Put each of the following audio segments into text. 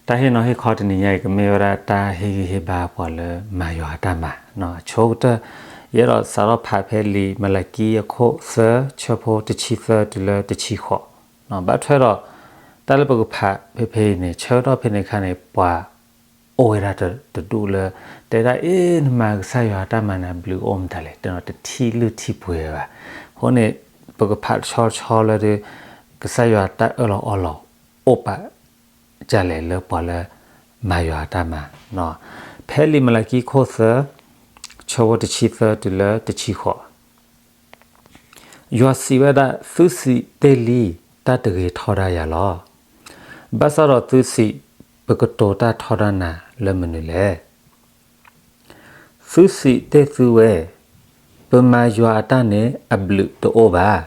တၢ်ဟ့ၣ်နီၤဟ့ၣ်ခီတနံၤညါအံၤ ကမ့ၢ်ဝဲဒၣ်တၢ်ဟ့ၣ်ဂံၢ်ဟ့ၣ်ဘါပှၤလၢမၤယွၤအတၢ်မၤ, ဆိကတၢၢ် ယအဲၣ်ဒိးစးထီၣ်ဖးဖဲလံာ်မလၤကံအခိၣ်သၢ ဆၢဖိတဆံသၢတုၤလၢတဆံဃိး, ဘၣ်ထွဲဒီး တၢ်လၢပကဖးဖဲဖဲအံၤန့ၣ် ဆၢကတီၢ်ဖဲန့ၣ်အခါန့ၣ် ပှၤ အိၣ်ဝဲဒၣ်တဒူၣ်လၢ တဲဒၣ်အ့ၣ် နမၤကစၢ်ယွၤတၢ်မၤန့ၣ် အဘျုးအိၣ်မတၤလဲၣ်, တဲနီၤတထံၣ်လုၢ်ထံၣ်ပှဲၤဘၣ်. အဃိန့ၣ် ပကဖးတဆီတဆီလၢဒုး ကစၢ်ယွၤတၢ်အၢၣ်လီၤအီလီၤ အိၣ်ပာ်ဒ်လဲၣ်လၢပှၤလၢ မၤယွၤအတၢ်မၤ, ဖဲလံာ်မလၤကံခိၣ်သၢ ဆၢဖိတဆံသၢတုၤလၢတဆံဃိး ယွၤစံးဝဲဒၣ်, သုစံးတ့ၢ်လံ, တၢ်တဂ့ၤထီဒါယၤလီၤ. ဘၣ်ဆၣ်ဒီးသုစံး, ပကတိၤတၢ်ထီဒါနၤလၢမနုၤလဲၣ်. သုစံးတ့ၢ်သုဝဲ, ပမၤယွၤအတၢ်န့ၣ် အဘျုးတအိၣ်ဘၣ်.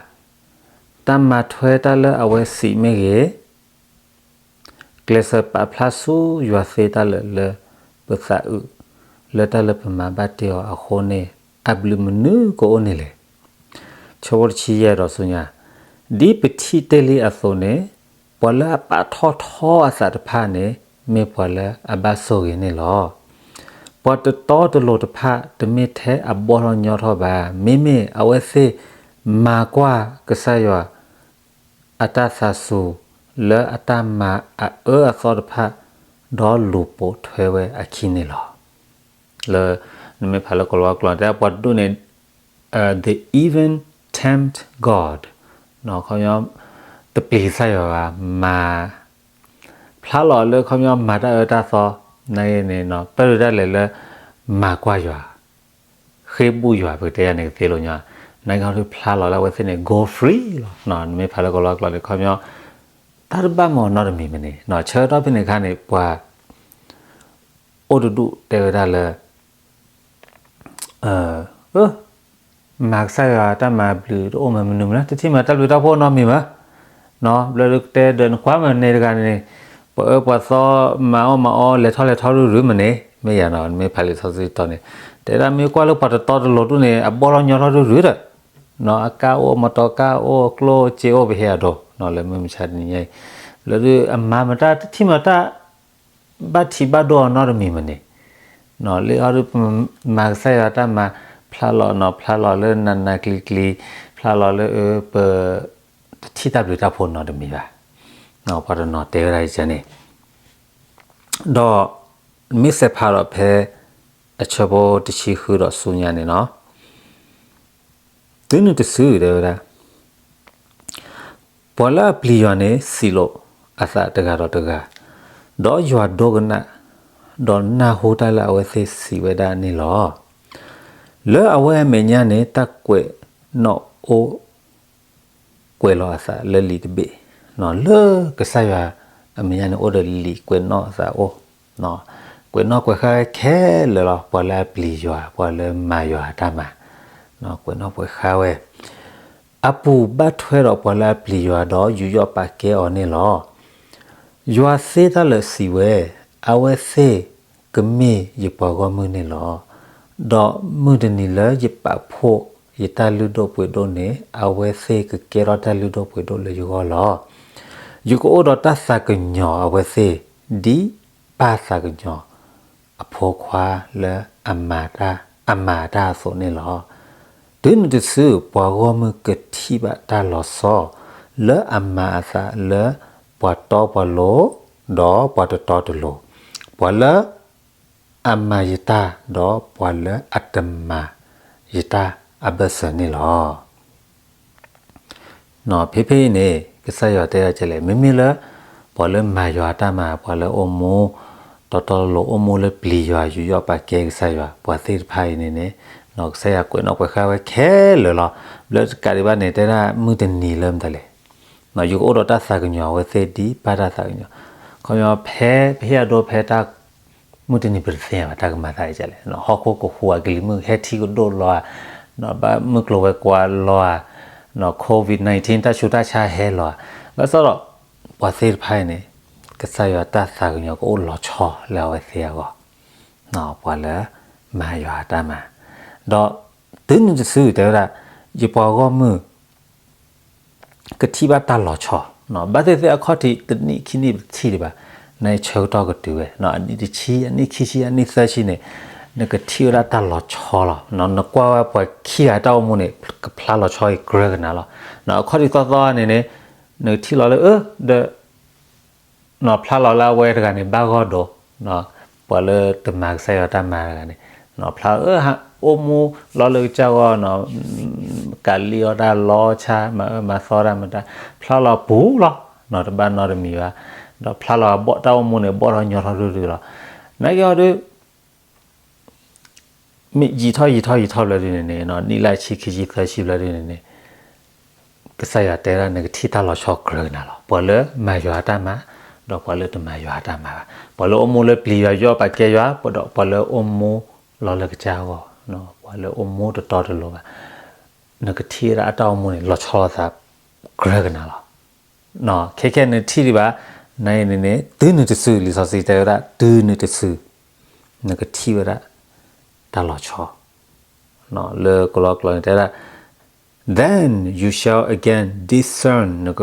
တၢ်မၤထွဲတၢ်လၢအဝဲစံးမ့ၢ်ဂ့ၤ ကျဲးစၢးပာ်ဖျါဆူယွၤသ့တၢ်လၢာ်လၢပသးအုး လၢတၢ်လၢပမၤဘၣ်တ့ၢ်အီၤအဃိန့ၣ် အဘျုးမနုၤကအိၣ်န့ၣ်လဲၣ်. ဆၢဖိတဆံယဲၢ်ဒီးဆူညါ, ဒ်ပထံၣ်တ့ၢ်လံအသိးန့ၣ်, ပှၤလၢအပာ်ထီၣ်ထီအသးတဖၣ်န့ၣ် မ့ၢ်ပှၤလၢအဘၣ်ဆိၣ်ဂ့ၤန့ၣ်လီၤ. ပှၤတတီတလိၤတဖၣ် တမ့ၢ်ထဲအဘီၣ်ထီၣ်ညီထီၣ်ဘၣ်, မ့မ့ၢ်အဝဲသ့ၣ်မၤကွၢ်ကစၢ်ယွၤ အတၢ်သးစူၤ လၢအတၢ်မၤအအၢအသီတဖၣ် ဒီးလူၤပိာ်ထွဲဝဲအခံန့ၣ်လီၤ. လၢနမ့ၢ်ဖးလၢကီၤလၤဝါကျိာ် တဲပှၤတဒူၣ်န့ၣ် they even tempt God, ခီပညီ တပျံၤကစၢ်ယွၤဘၣ်, မၤ ဖျါလီၤလၢခီပညီမၤတၢ်အၢတၢ်သီ နာ်က့န့ၣ် ပၢၢ်ဒုးဒၣ်လဲာ်လၢ မၤကွၢ်ယွၤ ဃ့ဘူၣ်ယွၤ ပကတဲယၤန့ၣ်ကသ့လိာ်ညီ, နာ်က့ဟီဒုးဖျါလီၤလၢအဝဲသ့ၣ်န့ၣ် go free လီၤ. နမ့ၢ်ဖးလၢကီၤလၤဝါကျိာ်န့ၣ် ခီပညီ တၢ်တဘၣ်မၤအီၤနီတမံၤမ့ၢ်န့ၣ် ဆၢကတီၢ်ဖဲန့ၣ်အခါန့ၣ် ပှၤ အိၣ်တဒူၣ်တဲဝဲဒၣ်လၢ မၤကစၢ်ယွၤတၢ်မၤဘျုးတအိၣ်မး မနုၤမနုၤ တထံၣ်မးတၢ်ဘျုးတၢ်ဖှိၣ်နီတမံၤဘၣ်. ဘျီဒုးကတဲဒီးနကွၢ်မးန့ၣ်တဂၤန့ၣ် ပှၤအၢပှၤသီ မၤအီၣ်မၤအီလဲၤထီၣ်လဲၤထီဒုးဒုးမ့ၢ်န့ၣ် မ့ၢ်ယၤနီၤ နမ့ၢ်ဖးလံာ်စီဆှံတတီၤန့ၣ် တဲဒၣ်မ့ၢ်ကွၢ်လၢပှၤတတီတလိၤဒူၣ်န့ၣ် အဘီၣ်ထီၣ်ညီထီၣ်ဒုးဒုးဒီး အကါအိၣ် မီတီကါအိၣ် ကျိၣ်စ့အိၣ် ပဟ့ၣ်အဒိ လၢမုၢ်မဆါတနံၤညါအံၤ ဘျီဒုးအမၤမတၢ် တထံၣ်မးတၢ် ဘၣ်ထံးဘၣ်ဒိအီၤနီတမံၤမ့ၢ်န့ၣ် လၢအီၤဒုး မၤကစၢ်ယွၤတၢ်မၤ ဖျါလီၤနီၤ ဖျါလီၤလၢနးနးကျံၤကျံၤ ဖျါလီၤလၢအၢ ပ တထံၣ်တၢ်ဘျုးတၢ်ဖှိၣ်နီတမံၤဘၣ်. ပှၤတနီၤတဲဝဲဒၣ်ယဲန့ၣ် ဒီး မ့ၢ်စဲးဖးဒီးဖဲ အဆၢဖိတဆံဃုဒီးဆူညါန့ၣ်နီၤ တုၤနုၤတစုတဲဝဲဒၣ် ပှၤလၢအပျံၤယွၤန့ၣ် စံးလိာ်အသးတဂၤဒီးတဂၤ, ဒီးယွၤဒိကနၣ်, ဒီးနၢ်ဟူတၢ်လၢအဝဲသ့ၣ်စံးဝဲဒၣ်န့ၣ်လီၤ. လၢအဝဲအမဲာ်ညါန့ၣ် တၢ်ကွဲးနီၣ်အိၣ် ကွဲးလီၤအသးလၢလံာ်တဘ့ၣ်, လၢကစၢ်ယွၤအမဲာ်ညါန့ၣ် အိၣ်ဒီးလံာ်ကွဲးနီၣ်အသးအိၣ်, ကွဲးနီၣ်ကွဲးဃါဝဲခဲလၢာ်လီၤ. ပှၤလၢအပျံၤယွၤ ပှၤလၢမၤယွၤအတၢ်မၤ, ကွဲးနီၣ်ကွဲးဃါဝဲ အပူၤဘၣ်ထွဲဒီးပှၤလၢအပျံၤယွၤဒီးယူးယီၣ်ပာ်ကဲအီၤန့ၣ်လီၤ. ယွၤသ့တၢ်လၢာ်စံးဝဲ, အဝဲသ့ၣ်ကမ့ၢ်ယပှၤဂီၢ်မုၢ်န့ၣ်လီၤ. ဒီးမုၢ်တနံၤလၢယပာ်ဖှိၣ်ယတၢ်လုၢ်ဒိၣ်ပှ့ၤဒိၣ်န့ၣ် အဝဲသ့ၣ်ကကဲထီၣ်တၢ်လုၢ်ဒိၣ်ပှ့ၤဒိၣ်လၢယဂီၢ်လီၤ. ယကအိၣ်ဒီးတၢ်သးကညီၤအဝဲသ့ၣ် ဒ်ပၢ်သးကညီၤ အဖိခွါလၢ အမၤတၢ်အသိးန့ၣ်လီၤ. တုၤနုၤတစု ပှၤဂီၢ်မုၢ်ကထံၣ်ဘၣ်တၢ်လီၤဆီ လၢအမၤအသးလၢပှၤတီပှၤလိၤ ဒီးပှၤတတီတလိၤ, ပှၤလၢအမၤယတၢ် ဒီးပှၤလၢအတမၤယတၢ်အဘၢၣ်စၢၤန့ၣ်လီၤ. ဖဲဖဲအံၤန့ၣ် ကစၢ်ယွၤတဲဒ်လဲၣ်, မ့မ့ၢ်လၢ ပှၤလၢမၤယွၤအတၢ်မၤ ပှၤလၢအိၣ်မူ တီတီလိၤလိၤ အိၣ်မူလၢပျံၤယွၤ ယူးယီၣ်ပာ်ကဲကစၢ်ယွၤ ပှၤသ့ၣ်တဖၣ်အံၤန့ၣ်န့ၣ် ကစၢ်ယွၤကွဲးနီၣ်ကွဲးဃါဝဲခဲလၢာ်လီၤ. လၢတကးဒံးဘၣ်န့ၣ် တဲဒၣ်မုၢ်တနံၤလၢမတၤလဲၣ်, ယကအိၣ်ဒီးတၢ်သးကညီၤအဝဲသ့ၣ်ဒ်ပၢ်တၢ်သးကညီၤ, ခီပညီဖဲပဟ့ၣ်အဒိဖဲတၢ် မုၢ်တနံၤပတသ့ၣ်ညါဘၣ် တၢ်ကမၤသးဒ်လဲၣ်, ဟီၣ်ခိၣ်ကဟူး အကလံၤမုၢ်ဟဲထံကဒိၣ်လီၤဧါ, ဘၣ်မုၢ်ကျိၤဝဲၤကွာ်လီၤဧါ, covid nineteen တၢ်ဆူးတၢ်ဆါဟဲလီၤဧါ, ဘၣ်ဆၣ်ဒီး ပှၤသ့ၣ်တဖၣ်အံၤန့ၣ် ကစၢ်ယွၤတၢ်သးကညီၤကအိၣ်လီၤဆီလၢအဝဲသ့ၣ်အဂီၢ်, ပှၤလၢမၤယွၤအတၢ်မၤ, ဒီးတုၤနုၤတစုတဲဝဲဒၣ် ယပှၤဂီၢ်မုၢ် ကထံၣ်ဘၣ်တၢ်လီၤဆီ, ဘၣ်သ့ၣ်သ့ၣ်အခီၣ်ထံးတနံၣ်ခံနံၣ်ပတထံၣ်ဒံးဘၣ်, နဆၢကတီၢ်ကတုၤဝဲ, အနံၣ်တဆံ, အနံၣ်ခံဆံ, အနံၣ်သၢဆံန့ၣ်, နကထံၣ်ဝဲဒၣ်တၢ်လီၤဆီလီၤ. နကွၢ်ဝဲပှၤခံဂၤတၢ်အိၣ်မူန့ၣ် ကဖျါလီၤဆီအံၤကြၢးကနၤလီၤ. အခီၣ်ထံးသီသီန့ၣ်န့ၣ်, နကထံၣ်လီၤလၢအၢ, ဒီး ဖျါလီၤလၢအဝဲတဂၤန့ၣ် ဘၣ်ဂီၢ်ဒိၣ်, ပှၤလၢတမၤကစၢ်ယွၤတၢ်မၤတဂၤန့ၣ်, ဖျါလီၤအၢ, အိၣ်မူလီၤလၢကစၢ်ဂီၢ်, ကးလံၣ်အီၣ်တၢ်လီၤဆါ, မၤအၢမၤသီတၢ်မတၤ, ဖျါလီၤပူၤလီၤ, တဘၣ်နီတမံၤဘၣ်, ဒီးဖျါလီၤဘီၣ်တၢ်အိၣ်မူန့ၣ် ဘီၣ်ထီၣ်ညီထီၣ်ဒုဒုလီၤ. နာ်က့အီၤဒုး မ့ၢ်ယံာ်ထီၣ်ယံာ်ထီၣ်ယံာ်ထီၣ်ဘျီဒုန့ၣ်န့ၣ်, နံၣ်လၢဆံခံဆံသၢဆံဘျီဒုန့ၣ်န့ၣ်, ကစၢ်ယွၤတဲဒၣ်နကထံၣ်တၢ်လီၤဆီကြၢးကနၤလီၤ. ပှၤလၢမၤယွၤအတၢ်မၤ, ဒီးပှၤလၢတမၤယွၤအတၢ်မၤဘၣ်. ပှၤလၢအိၣ်မူလၢပျံၤယွၤ, ယီၣ်ပာ်ကဲယွၤ, ဒီးပှၤလၢအိၣ်မူလီၤလၢကစၢ်အဂီၢ်, ပှၤလၢအိၣ်မူတတီတလိၤဘၣ်, နကထံၣ်ဝဲဒၣ်အတၢ်အိၣ်မူန့ၣ် လီၤဆီလိာ်သးကြၢးကနၤလီၤ. ခဲခဲနထံၣ်ဒံးဘၣ်, နအံၤန့ၣ်န့ၣ် တုၤနုၤတစု, လံာ်စီဆှံတဲဝဲဒၣ် တုၤနုၤတစု, နကထံၣ်ဝဲဒၣ်တၢ်လီၤဆီ, လၢကလီကလီန့ၣ်တဲဝဲဒၣ်, Then you shall again discern, နက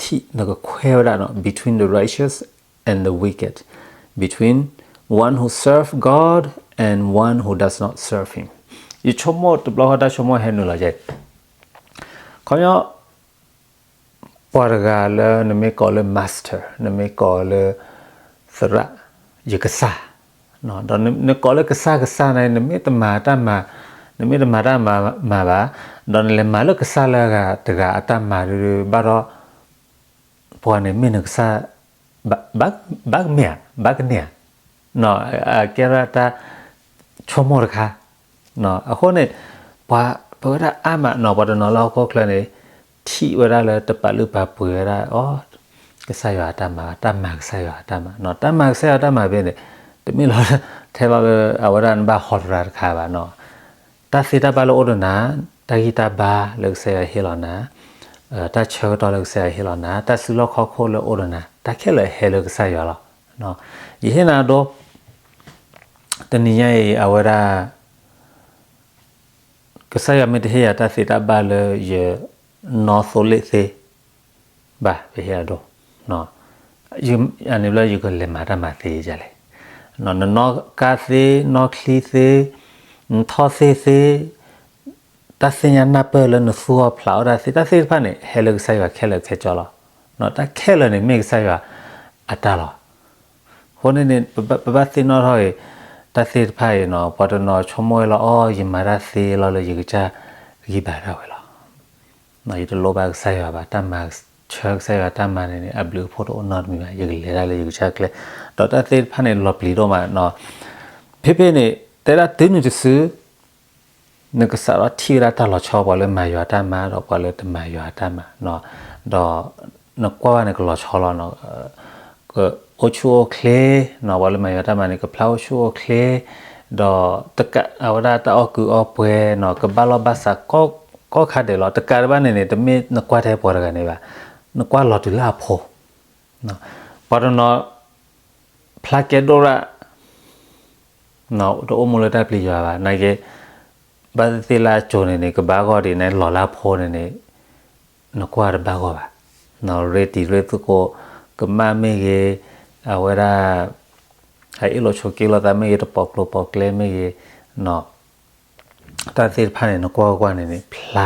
ထံၣ်, နကခွဲဝဲဒၣ်, between the righteous and the wicked, between one who serve God and one who does not serve him. ယဆိကမိၣ်တဘျီဃီတၢ်ဆိကမိၣ်ဟဲနုာ်လီၤယဲ, ခီပညီ ပှၤတဂၤလၢနမ့ၢ်ကိးလၢ master, နမ့ၢ်ကိးလၢ သရၣ်, ယကစၢ်, ဒီးနကိးလၢကစၢ်ကစၢ်န့ၣ် နမ့ၢ်တမၤတၢ်မၤ, နမ့ၢ်တမၤတၢ်မၤဘၣ်, ဒီးနလဲၤမၤလၢကစၢ်လၢအဂၤတဂၤအတၢ်မၤဒုးဘၣ်ဒီး ပှၤန့ၣ်မ့ၢ်နကစၢ်, ဘၣ်ကမ့ၢ်ဧါ, ဘၣ်ကန့ၢ်ဧါ, အကဲဝဲဒၣ်တၢ်ဆိကမိၣ်တခါ. အဃိန့ၣ် ပှၤပဝဲဒၣ်အါမးနီၤ, ပှၤတနီၤလၢဟီၣ်ခိၣ်ချၢန့ၣ် ထံၣ်ဝဲဒၣ်လၢတပာ်လုၢ်ပာ်ပှ့ၤဝဲဒၣ်, အီ, ကစၢ်ယွၤအတၢ်မၤ, တၢ်မၤကစၢ်ယွၤအတၢ်မၤ, တၢ်မၤကစၢ်ယွၤအတၢ်မၤဖဲန့ၣ် တမ့ၢ်လီၤ, ထဲလီၤလၢအဝဲဒၣ်နဘၣ်ဟီတရၤတခါဘၣ်နီၤ. တၢ်သ့တၢ်ဘၣ်လၢအိၣ်ဒီးနၤ, တၢ်ဂံၢ်တၢ်ဘါလၢကစၢ်ယွၤဟ့ၣ်လီၤနၤ, တၢ်ဆၢကတီၢ်လၢကစၢ်ယွၤဟ့ၣ်လီၤနၤ, တၢ်စုလီၢ်ခီၣ်ခိၣ်လၢအိၣ်ဒီးနၤ, တၢ်ခဲလၢာ်ဟဲလၢကစၢ်ယွၤလီၤ. ယဟ့ၣ်နၤဒိ, တနံၤညါအံၤ အဝဲဒၣ် ကစၢ်ယွၤမ့ၢ်တဟ့ၣ်ယၤတၢ်သ့တၢ်ဘၣ်လၢယနီၣ်သိလ့ၣ်သ့ဘၣ်, ပဟ့ၣ်အဒိၣ်, အန့ၣ်ဘျီယကလဲၤမၤတၢ်မၤသ့ဒ်လဲၣ်. နနီၣ်ကါသ့, နီၣ်ချံသ့, နထီၣ်သ့ၣ်သ့, တၢ်သ့ၣ်ညါနၢ်ပၢၢ်လၢနသူၣ်အီၣ်ဖျးအီၣ်တၢ်သ့, တၢ်သ့ၣ်တဖၣ်န့ၣ် ဟဲလၢကစၢ်ယွၤခဲလၢာ်ခဲဆ့လီၤ. တၢ်ခဲလၢာ်န့ၣ်မ့ၢ်ကစၢ်ယွၤအတၢ်လီၤ. အဃိန့ၣ်န့ၣ် ပဘၣ်သ့ၣ်နီၣ်ထီၣ်အံၤ, တၢ်သ့ၣ်တဖၣ်အံၤနီၤ, ပှၤတနီၤဆိကမိၣ်ဝဲလီၤ, အီ, ယမၤတၢ်သ့လီၤလၢယကစၢ်ဂံၢ်ဘါဒၣ်ဝဲလီၤ. ယတလိၣ်ဘၣ်ကစၢ်ယွၤဘၣ်, တၢ်မၤဆၢကစၢ်ယွၤတၢ်မၤန့ၣ်န့ၣ် အဘျုးအဖှိၣ်တအိၣ်နီတမံၤဘၣ်, ယကလဲၤတၢ်လၢယကစၢ်ကျဲ, ဒီးတၢ်သ့ၣ်တဖၣ်န့ၣ် လီၤပျံၤဒိၣ်မးနီၤ. ဖဲဖဲန့ၣ် တဲဒၣ်တုၤနုၤတစု နကစးထီၣ်ထံၣ်ဝဲဒၣ်တၢ်လီၤဆီ ပှၤလၢမၤယွၤတၢ်မၤ ဒီးပှၤလၢတမၤယွၤတၢ်မၤ, ဒီးနကွၢ်ဘၣ်န့ၣ်ကလီၤဆီလီၤ. ကအိၣ်ဆူၣ်အိၣ်ချ့, ပှၤလၢမၤယွၤတၢ်မၤန့ၣ် ကဖျါအိၣ်ဆူၣ်အိၣ်ချ့, ဒီးတကး အဝဲဒၣ်တၢ်အီၣ်ကုးအီပှဲၤနီၤ ကဘၣ်လီၢ်ဘၣ်စး ကိးခါဒဲးလီၤ. တကးတဘၣ်န့ၣ်န့ၣ် တမ့ၢ်နကွၢ်ထဲပှၤတဂၤန့ၣ်ဘၣ်, နကွၢ်လီၤတုၤလၢအဖိ ပှၤတနီၤ ဖျါကဲဒိၣ်ရၣ် တအိၣ်မူလၢတၢ်ပျံၤယွၤဘၣ် နာ်က့, ဘၣ်သ့ၣ်သ့ၣ်လၢအစိၤန့ၣ်န့ၣ် ကဘၣ်ဂီၢ်ဒံးန့ၣ် လီၤလၢအဖိန့ၣ်န့ၣ် နကွၢ်တဘၣ်ဂီၢ်ဘၣ်. ရ့တံၤရ့သကိး ကမၣ်မ့ၢ်ဂ့ၤ, အဝဲဒၣ် ဟးအ့ၣ်လိာ်ဆိးက့လိာ်သးမ့ၢ်ဂ့ၤ, တပိာ်ကျိၤပိာ်ကျဲမ့ၢ်ဂ့ၤ, တၢ်သ့ၣ်တဖၣ်န့ၣ် နကွၢ်ကွၢ်န့ၣ်န့ၣ် ဖျါ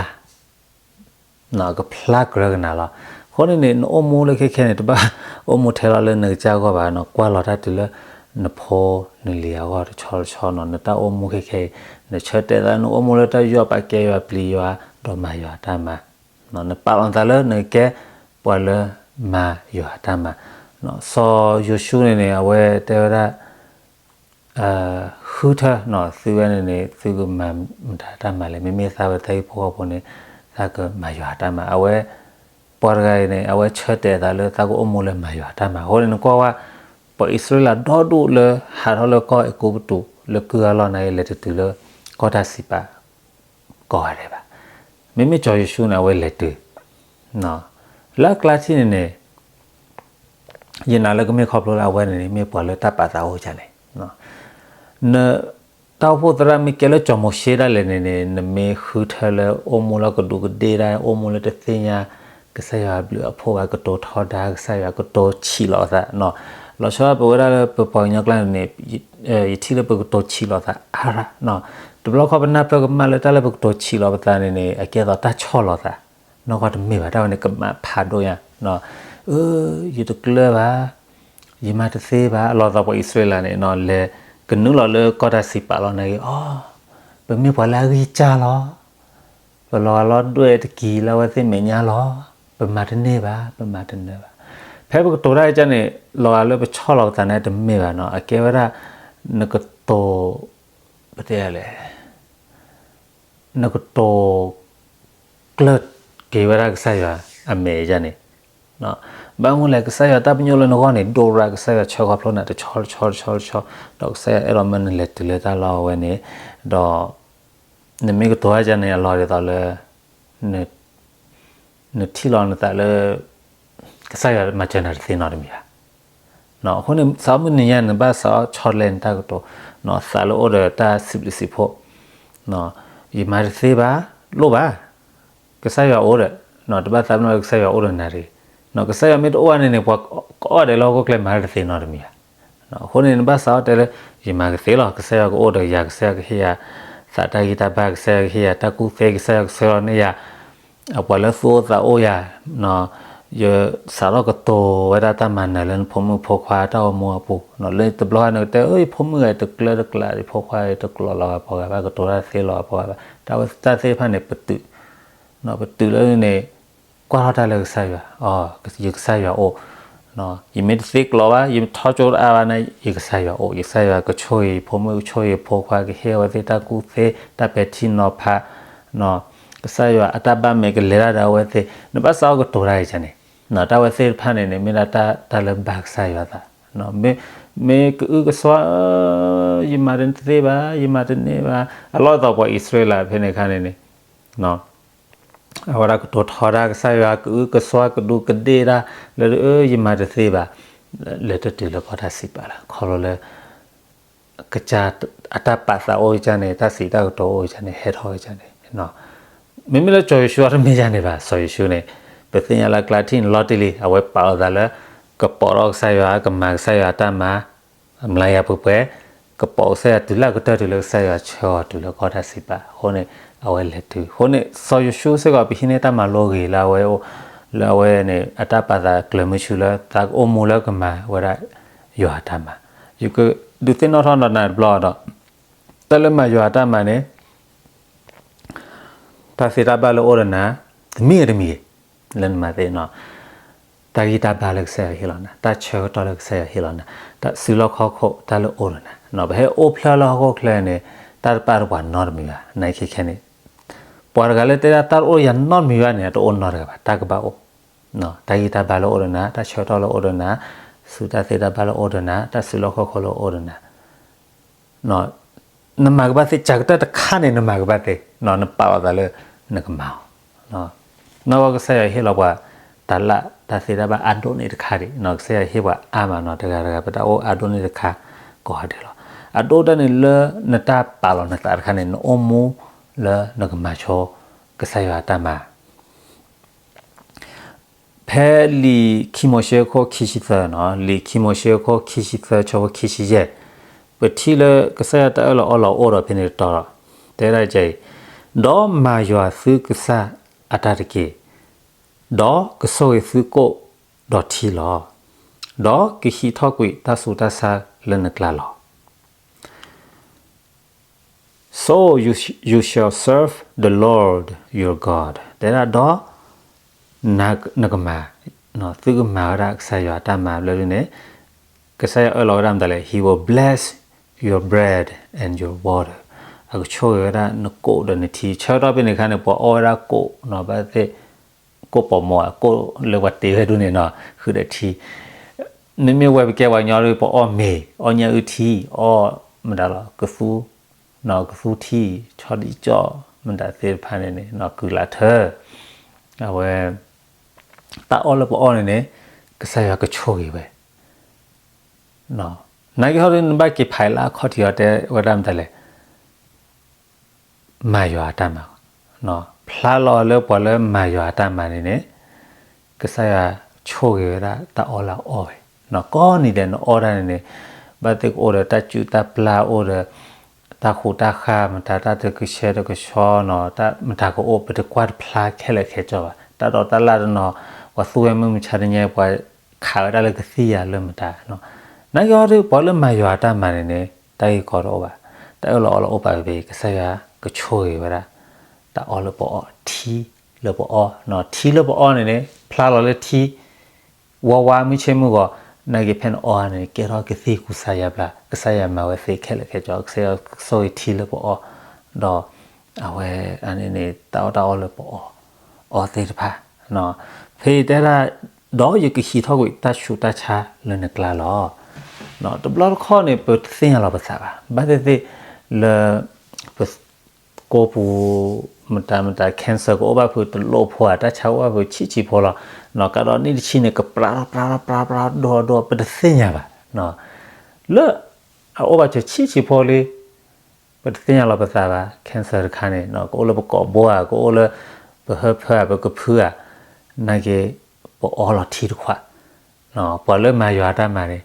ကဖျါကြၢးကနၤလီၤ. အဃိန့ၣ်န့ၣ် နအိၣ်မူလၢခဲခဲန့ၣ် တဘၣ်အိၣ်မူထဲလီၤလၢနကစၢ်ဂီၢ်ဘၣ်နီၤ, ကွၢ်လီၤတၢ်တုၤလၢနဖိနလံၤအဂီၢ်တဆီတဆီနီၤ. နတၢ်အိၣ်မူခဲခဲအံၤ နဆၢတဲာ်သး နအိၣ်မူလၢတၢ်ယီၢ်ပာ်ကဲယွၤ ပျံၤယွၤ ဒီးမၤယွၤတၢ်မၤ, နပာ်လီၤသးလၢနကကဲပှၤလၢမၤယွၤတၢ်မၤ. စီၤယိၤၡူန့ၣ်န့ၣ် အဝဲတဲဝဲဒၣ် ဃုထၢ သုဝဲန့ၣ်န့ၣ် သုကမၤမတၤတၢ်မၤလဲၣ်. မ့မ့ၢ်သးဝဲသးဟံၣ်ဖိဃီဖိန့ၣ် သးကမၤယွၤတၢ်မၤ. အဝဲ ပှၤတဂၤအံၤန့ၣ် အဝဲဆၢတဲာ်သးလၢသးကအိၣ်မူလၢမၤယွၤတၢ်မၤ. အဃိန့ၣ် နကွၢ်ဝဲ ပှၤအံၣ်စရ့လးဒီဒူၣ်လၢဟးထီၣ်လၢကီၢ်အဲၤကူပတူး လၢကုၢ်အလီၢ်န့ၣ် လဲၤတတုၤလၢကီၢ်တၢ်စံးပာ် ကိးဂၤဒဲးဘၣ်. မ့မ့ၢ်စီၤယိၤၡူန့ၣ် အဝဲလဲၤတုၤ လၢအကျါထံၣ်န့ၣ်န့ၣ် ယနာ်လၢကမ့ၢ်ခီဖျိလၢအဝဲန့ၣ်န့ၣ် မ့ၢ်ပှၤလၢတၢ်ပာ်သးအိၣ်ဒ်န့ၣ်, န တၢ်အိၣ်ဖှိၣ်သရၣ်မ့ၢ်ကဲလၢစီၤမိၤၡ့ဒၣ်လဲာ်န့ၣ်န့ၣ် နမ့ၢ်ဃုထၢလၢအိၣ်မူလၢကဒူးကဒ့ၣ်ဒၣ် အိၣ်မူလၢတသ့ၣ်ညါ ကစၢ်ယွၤအဘျုးအဖှိၣ်ဘၣ် ကတိၤထီဒါကစၢ်ယွၤ ကတိၤဆံးလီၤအသးနီၤ. လီၤဆီပဝဲဒၣ်လၢပပှၤကညီကျါန့ၣ်န့ၣ် ယထံၣ်လၢပကတိၤဆံးလီၤသးအါရၣ်, တဘျီခီပနၢ်ပၢၢ်ကမၣ်လၢတၢ်လၢပကတိၤဆံးလီၤပသးန့ၣ်န့ၣ် အကဲသိးတၢ်ဆီၣ်လီၤသး, နီၢ်ကီၢ်တမ့ၢ်ဘၣ် တၢ်ဝဲန့ၣ်ကမၣ်ဖးဒိၣ်ညါ, အၢ ယတကျၢၤဘၣ်, ယမၤတသ့ဘၣ်, အလီၢ်သးပှၤအံၣ်စရ့လးန့ၣ် လဲၤကနုာ်လီၤလၢကီၢ်တၢ်စံးပာ်လီၤန့ၣ်ဂ့ၤ, အီ ပမ့ၢ်ပှၤလၢအဂံၢ်စၢ်လီၤ, ပလီၤဂာ်လီၤဒွဲၣ်တက့ၢ်လၢအဝဲသ့ၣ်မဲာ်ညါလီၤ, ပမၤတန့ၢ်ဘၣ်, ပမၤတနၢၤဘၣ်. ဖဲပကတိၤတၢ်အံၤန့ၣ် လီၤဂာ်လၢပဆီၣ်လီၤပသးန့ၣ်တမ့ၢ်ဘၣ်နီၤ, အကဲဝဲဒၣ် နကတိၤ ပတဲလဲၣ် နကတိၤ ကျၢၢ်က့ၤဝဲဒၣ်ကစၢ်ယွၤအမဲာ်ယါန့ၣ်, ဘၣ်မနုၤလဲၣ် ကစၢ်ယွၤတၢ်ပညိၣ်လၢနဂီၢ်န့ၣ် ဒိၣ်ရၣ် ကစၢ်ယွၤဆၢခီဖျိနၤတဆီတဆီတဆီတဆီ, ဒီးကစၢ်ယွၤအဲၣ်ဒိးမၢနလဲၤတုၤလၢတၢ်လီၢ်ဝဲန့ၣ်, ဒီး နမ့ၢ်ကတိၤတၢ်န့ၣ် အလီၢ်ဒ်သိးလၢ နထံၣ်လီၤနသးလၢ ကစၢ်ယွၤမၤစၢၤနၤတသ့နီတမံၤဘၣ်. အဃိန့ၣ် စးထီၣ်မုၢ်နံၤညါန့ၣ် နဘၣ်စးထီၣ်ဆီတလဲနတၢ်ကတိၤ, သးလၢအိၣ်ဒီးတၢ်စံးဘျုးစံးဖှိၣ်, ယမၤတသ့ဘၣ်, လိၣ်ဘၣ်, ကစၢ်ယွၤအိၣ်ဒီး, တဘၣ်သးပ့ၤနီၣ်လၢကစၢ်ယွၤအိၣ်ဒီးနၤတဂ့ၤ, ကစၢ်ယွၤမ့ၢ်တအိၣ်ဘၣ်န့ၣ်န့ၣ် ပှၤကအီၣ်ဒဲးလၢဟီၣ်ခိၣ်ချၢမၤတၢ်တသ့နီတမံၤဘၣ်. အဃိန့ၣ် နဘၣ်စးထီၣ်တဲလၢ ယမၤကသ့လီၤ, ကစၢ်ယွၤကအိၣ်ဒီးယၤ, ကစၢ်ယွၤကဟ့ၣ်ယၤ သးတၢ်ဂံၢ်တၢ်ဘါ, ကစၢ်ယွၤကဟ့ၣ်ယၤတၢ်ကူၣ်သ့, ကစၢ်ယွၤကဆှၢလီၤန့ၢ်ယၤ အပှၤလၢသူၣ်အိၣ်သးအိၣ်ယၤ, ယစးထီၣ်ကတိၤဝဲဒၣ်တၢ်မၤနၢၤလၢနဖိမုၣ်ဖိခွါတၢ်အိၣ်မူအပူၤ, လၢတဘျီနကတဲ ယဖိမုၣ်ဂၤတကျၢၤတကျး, ယဖိခွါတကျိၤလီၤဂာ်ပှၤဂၤဘၣ်, ကတိၤတၢ်သ့လီၤဂာ်ပှၤဂၤဘၣ်, တၢ်ဝဲတၢ်သ့ၣ်တဖၣ်န့ၣ် ပတုာ်, ပတုာ်လၢန့ၣ် ကွၢ်ထီၣ်တၢ်လၢကစၢ်ယွၤ, ယကစၢ်ယွၤအိၣ်, ယမ့ၢ်တသ့ကျိၤဘၣ်, ယထီၣ်ကၠိတအါဘၣ်န့ၣ် ယကစၢ်ယွၤအိၣ်, ယကစၢ်ယွၤကဆိၣ်ဂ့ၤယဖိမုၣ်, ကဆိၣ်ဂ့ၤယဖိခွါ, ကဟ့ၣ်အဝဲသ့ၣ်တၢ်ကူၣ်သ့, တၢ်ပဲာ်ထံနီၤဖး, ကစၢ်ယွၤအတၢ်ဘၣ်မဲာ်ကလဲၤတၢ်ဒီးအဝဲသ့ၣ်, နဘၣ်စးထီၣ်ကတိၤတၢ်အံၤန့ၣ်, တၢ်ဝဲသ့ၣ်တဖၣ်န့ၣ်န့ၣ် မ့ၢ်ဒၣ်တၢ်လၢဘၣ်ကစၢ်ယွၤသး, မ့ၢ်ကအုကစွါ, ယမၤတသ့ဘၣ်, ယမၤတန့ၢ်ဘၣ်, အလီၢ်သးပှၤအံၣ်စရ့လးဖဲန့ၣ်အခါန့ၣ်န့ၣ် အဝဲဒၣ်ကတိၤထီဒါကစၢ်ယွၤ, ကအုကစွါကဒူးကဒ့ၣ်တၢ်လၢ ယမၤတသ့ဘၣ်, လဲၤတတုၤလၢကီၢ်တၢ်စံးပာ်လီၤ, ခီဖျိလၢ ကစၢ်အတၢ်ပာ်သးအိၣ်ကစၢ်န့ၣ်, တၢ်စံးတၢ်ကတိၤအိၣ်ကစၢ်န့ၣ်, ဟဲထီၣ်ကစၢ်န့ၣ်, မ့မ့ၢ်လၢစီၤယိၤၡူအတမ့ၢ်ယါန့ၣ်ဘၣ်, စီၤယိၤၡူန့ၣ် ပသ့ၣ်ညါလၢကျါထံၣ်န့ၣ်လီၤတံၢ်လံ, အဝဲပာ်အီၤသးလၢ ကပိာ်ထီၣ်ကစၢ်ယွၤ, ကမၤကစၢ်ယွၤအတၢ်မၤ အမျးယၤပှဲၤပှဲၤ, ကပိာ်ကစၢ်ယွၤတုၤလၢအကတၢၢ်တုၤလၢကစၢ်ယွၤဆှၢအီၤတုၤလၢကီၢ်တၢ်စံးပာ်, အဃိန့ၣ် အဝဲလဲၤတုၤ, အဃိန့ၣ် စီၤယိၤၡူစ့ၢ်ကီး ပဟံးန့ၢ်တၢ်မၤလိဂ့ၤလၢအဝဲအိၣ်, လၢအဝဲန့ၣ် အတၢ်ပာ်သးကျၢၤမုဆူလၢ သးကအိၣ်မူလၢကမၤဝဲဒၣ်ယွၤအတၢ်မၤ, ယကဒုးသ့ၣ်နီၣ်ထီၣ်ဒီးနၤတဘျီဒီး, တၢ်လၢမၤယွၤအတၢ်မၤန့ၣ် တၢ်သ့တၢ်ဘၣ်လၢအိၣ်ဒီးနၤ, တမံၤဂ့ၤတမံၤဂ့ၤ, လၢနမၤသ့နီၤ, တၢ်ဂံၢ်တၢ်ဘါလၢကစၢ်ယွၤဟ့ၣ်လီၤနၤ, တၢ်ဆၢကတီၢ်လၢကစၢ်ယွၤဟ့ၣ်လီၤနၤ, တၢ်စုလီၢ်ခီၣ်ခိၣ်တၢ်လၢအိၣ်ဒီးနၤ, ပဟဲအိၣ်ဖျဲၣ်လၢဟီၣ်ခိၣ်ချၢန့ၣ် တၢ်တပာ်တပှၤနီတမံၤဘၣ်, နခဲခဲန့ၣ်, ပှၤတဂၤလၢတဲဒၣ်တၢ်တအိၣ်ယၤနီတမံၤဘၣ်န့ၣ် အတအိၣ်နီတဂၤဘၣ်, တၢ်ကဘၣ်အိၣ်, တၢ်ဂံၢ်တၢ်ဘါလၢအိၣ်ဒီးနၤ, တၢ်ဆၢကတီၢ်လၢအိၣ်ဒီးနၤ, စုတၢ်သ့တၢ်ဘၣ်လၢအိၣ်ဒီးနၤ, တၢ်စုလီၢ်ခီၣ်ခိၣ်လၢအိၣ်ဒီးနၤ နမၤကဘၣ်သ့, ကကတၢၢ်တခါန့ၣ် နမၤကဘၣ်သ့, နပာ်လီၤသးလၢ နကမၤအီၤ, နီၢ်ကီၢ်ကစၢ်ယွၤဟ့ၣ်လီၤပှၤ တၢ်လၢတၢ်သ့တၢ်ဘၣ်အါဒိၣ်န့ၣ်တခါဒံး, ကစၢ်ယွၤဟ့ၣ်ပှၤအါမးနီၤ, တဂၤတဂၤပတၢ်အိၣ်အါဒိၣ်န့ၣ်တခါ ကိးဂၤဒဲးလီၤ, အဒိၣ်တၢ်န့ၣ်လၢနတၢ်ပာ်လီၤနသးတခါန့ၣ် နအိၣ်မူလၢနကမၤဆိ ကစၢ်ယွၤအတၢ်မၤ ဖဲလံာ်ခံမိၤၡ့အခိၣ်ခံဆံသၢနီၤ, လံာ်ခံမိၤၡ့အခိၣ်ခံဆံသၢ ဆၢဖိခံဆံယဲၢ်, ပထံၣ်လၢကစၢ်ယွၤတၢ်အၢၣ်လီၤအီလီၤအိၣ်ဒီးဖဲန့ၣ်တတီၤဒီး, တဲဒၣ်ကဲအံၤ, ဒီးမၤယွၤသုကစၢ်အတၢ်တက့ၢ်, ဒီးကဆိၣ်ဂ့ၤသုကိၣ်ဒီးထံလီၤ, ဒီးကဟံးထီၣ်ကွံာ်တၢ်ဆူးတၢ်ဆါလၢနကျါလီၤ. So you, you shall serve the Lord your God. တဲဒၣ်ဒီး နကမၤ, သုကမၤဝဲဒၣ်ကစၢ်ယွၤအတၢ်မၤဘျီဒ်န့ၣ်, ကစၢ်ယွၤအၢၣ်လီၤဝဲဒၣ်မတၤလဲၣ်, He will bless your bread and your water. အကဆိၣ်ဂ့ၤဝဲဒၣ်နကိၣ်ဒီးနထံ, ဆၢကတီၢ်ဖဲန့ၣ်အခါန့ၣ် ပှၤအီၣ်ဝဲဒၣ်ကိၣ်နီၤ, ဘၣ်သ့ၣ် ကိၣ်ပိာ်မိၢ်ဧါ, ကိၣ်လၢပှၤတ့ဝဲဒၣ်န့ၣ်နီၤ, ဃုာ်ဒီးထံ, မ့မ့ၢ်ဝဲပကဲပှၤကညီဒီး ပအီၣ်မ့ၤ, အီၣ်ညၣ်အုၣ်ထံ, အီၣ်မတၤလီၤ, ကသူ, ကသူထံ, ဆီဒံၣ်ကၠီၣ်, မတၤသ့ၣ်တဖၣ်န့ၣ်န့ၣ် ကုၢ်လးထၢ, အဝဲ တၢ်အီၣ်လၢပအီၣ်န့ၣ်န့ၣ် ကစၢ်ယွၤကဆိၣ်ဂ့ၤဝဲ နာ်က့ဟီဒ်နဘၣ်က့ၤဖးလၢအခီၣ်ထံးအီၤ တဲဝဲဒၣ်မတၤလဲၣ်, မၤယွၤအတၢ်မၤ, ဖျါလီၤလၢပှၤလၢမၤယွၤအတၢ်မၤန့ၣ်န့ၣ် ကစၢ်ယွၤဆိၣ်ဂ့ၤဝဲဒၣ်တၢ်အီၣ်လၢအအီၣ်ဝဲ ကိးနံၤဒဲးနအီၣ်တၢ်န့ၣ်န့ၣ် ဘၣ်သ့ၣ်ကအိၣ်ဒီးတၢ်ကူၣ်တၢ်ပျၢ် အိၣ်ဒီး တၢ်ဃူတၢ်ဃာ် မတၤတၢ်တကဆှဲတကဆှီနီၤ တၢ်မတၤကအိၣ် ပတကွၢ်တဖျါခဲလၢာ်ခဲဆ့ဘၣ်. တၢ်ဒိးတၢ်လၣ်တနီၤ ပှၤသူဝဲမုၢ်မဆါတနံၤ ပှၤခးဝဲဒၣ်လၢကသံၣ်ယၤလၢမတၤနီၤ. နာ်က့ဟီဒီး ပှၤလၢမၤယွၤတၢ်မၤန့ၣ်န့ၣ် တၢ်ဂ့ၢ်ကီတအိၣ်ဘၣ်. တၢ်အၢၣ်လီၤအီလီၤအိၣ်ပာ်က့ၤ ကစၢ်ယွၤကဆိၣ်ဂ့ၤဝဲဒၣ် တၢ်အီလၢပအီ ထံလၢပအီ, ထံလၢပအီန့ၣ်န့ၣ် ဖျါလီၤလၢထံ ဝါဝါမုၢ်ဆ့ၣ်မုၢ်ဂီၤ, နာ်က့ဖဲနအီန့ၣ် ကဲထီၣ်ကသံၣ်ကူစါယါဘျါ, ကစၢ်ယွၤမၤဝဲသ့ခဲလၢာ်ခဲဆ့, ကစၢ်ယွၤကဆိၣ်ဂ့ၤထံလၢပအီ, ဒီးအဝဲန့ၣ်န့ၣ် တၢ်အီၣ်တၢ်အီလၢပအီ, အီသ့ၣ်တဖၣ်, ဖဲအံၤတဲဒၣ်, ဒီးယကဟံးထီၣ်ကွံာ်တၢ်ဆူးတၢ်ဆါလၢနကျါလီၤ. တဘျီတခီၣ်န့ၣ် ပတသ့ၣ်ညါလီၤပသးဘၣ်, ဘၣ်သ့ၣ်သ့ၣ်လၢ ပ ကိးပူၤ မတၤမတၤ cancer ကအိၣ်ဘၣ်ဖုးတလိၣ်ဖိဧါ, တၢ်ဆါအိၣ်ဘၣ်ဖုးဆံးဆံးဖိလီၤ. ကဒီးနံၣ်တဆံန့ၣ် ကပြးထီၣ်ပြးထီၣ်ပြးထီၣ်ပြးထီၣ်ဒိၣ်ဒိၣ် ပတသ့ၣ်ညါဘၣ်. လၢအအိၣ်ဘၣ်စၢၤဆံးဆံးဖိလံ, ပတသ့ၣ်ညါလီၤပသးဘၣ်. cancer တခါန့ၣ် ကအိၣ်လၢပကိာ်ဘိဧါ, ကအိၣ်လၢပဟၢဖၢဧါ, ပကဖုဧါ, နာ်က့ ပအီလီၤထံတခွး. ပှၤလၢမၤယွၤတၢ်မၤန့ၣ်,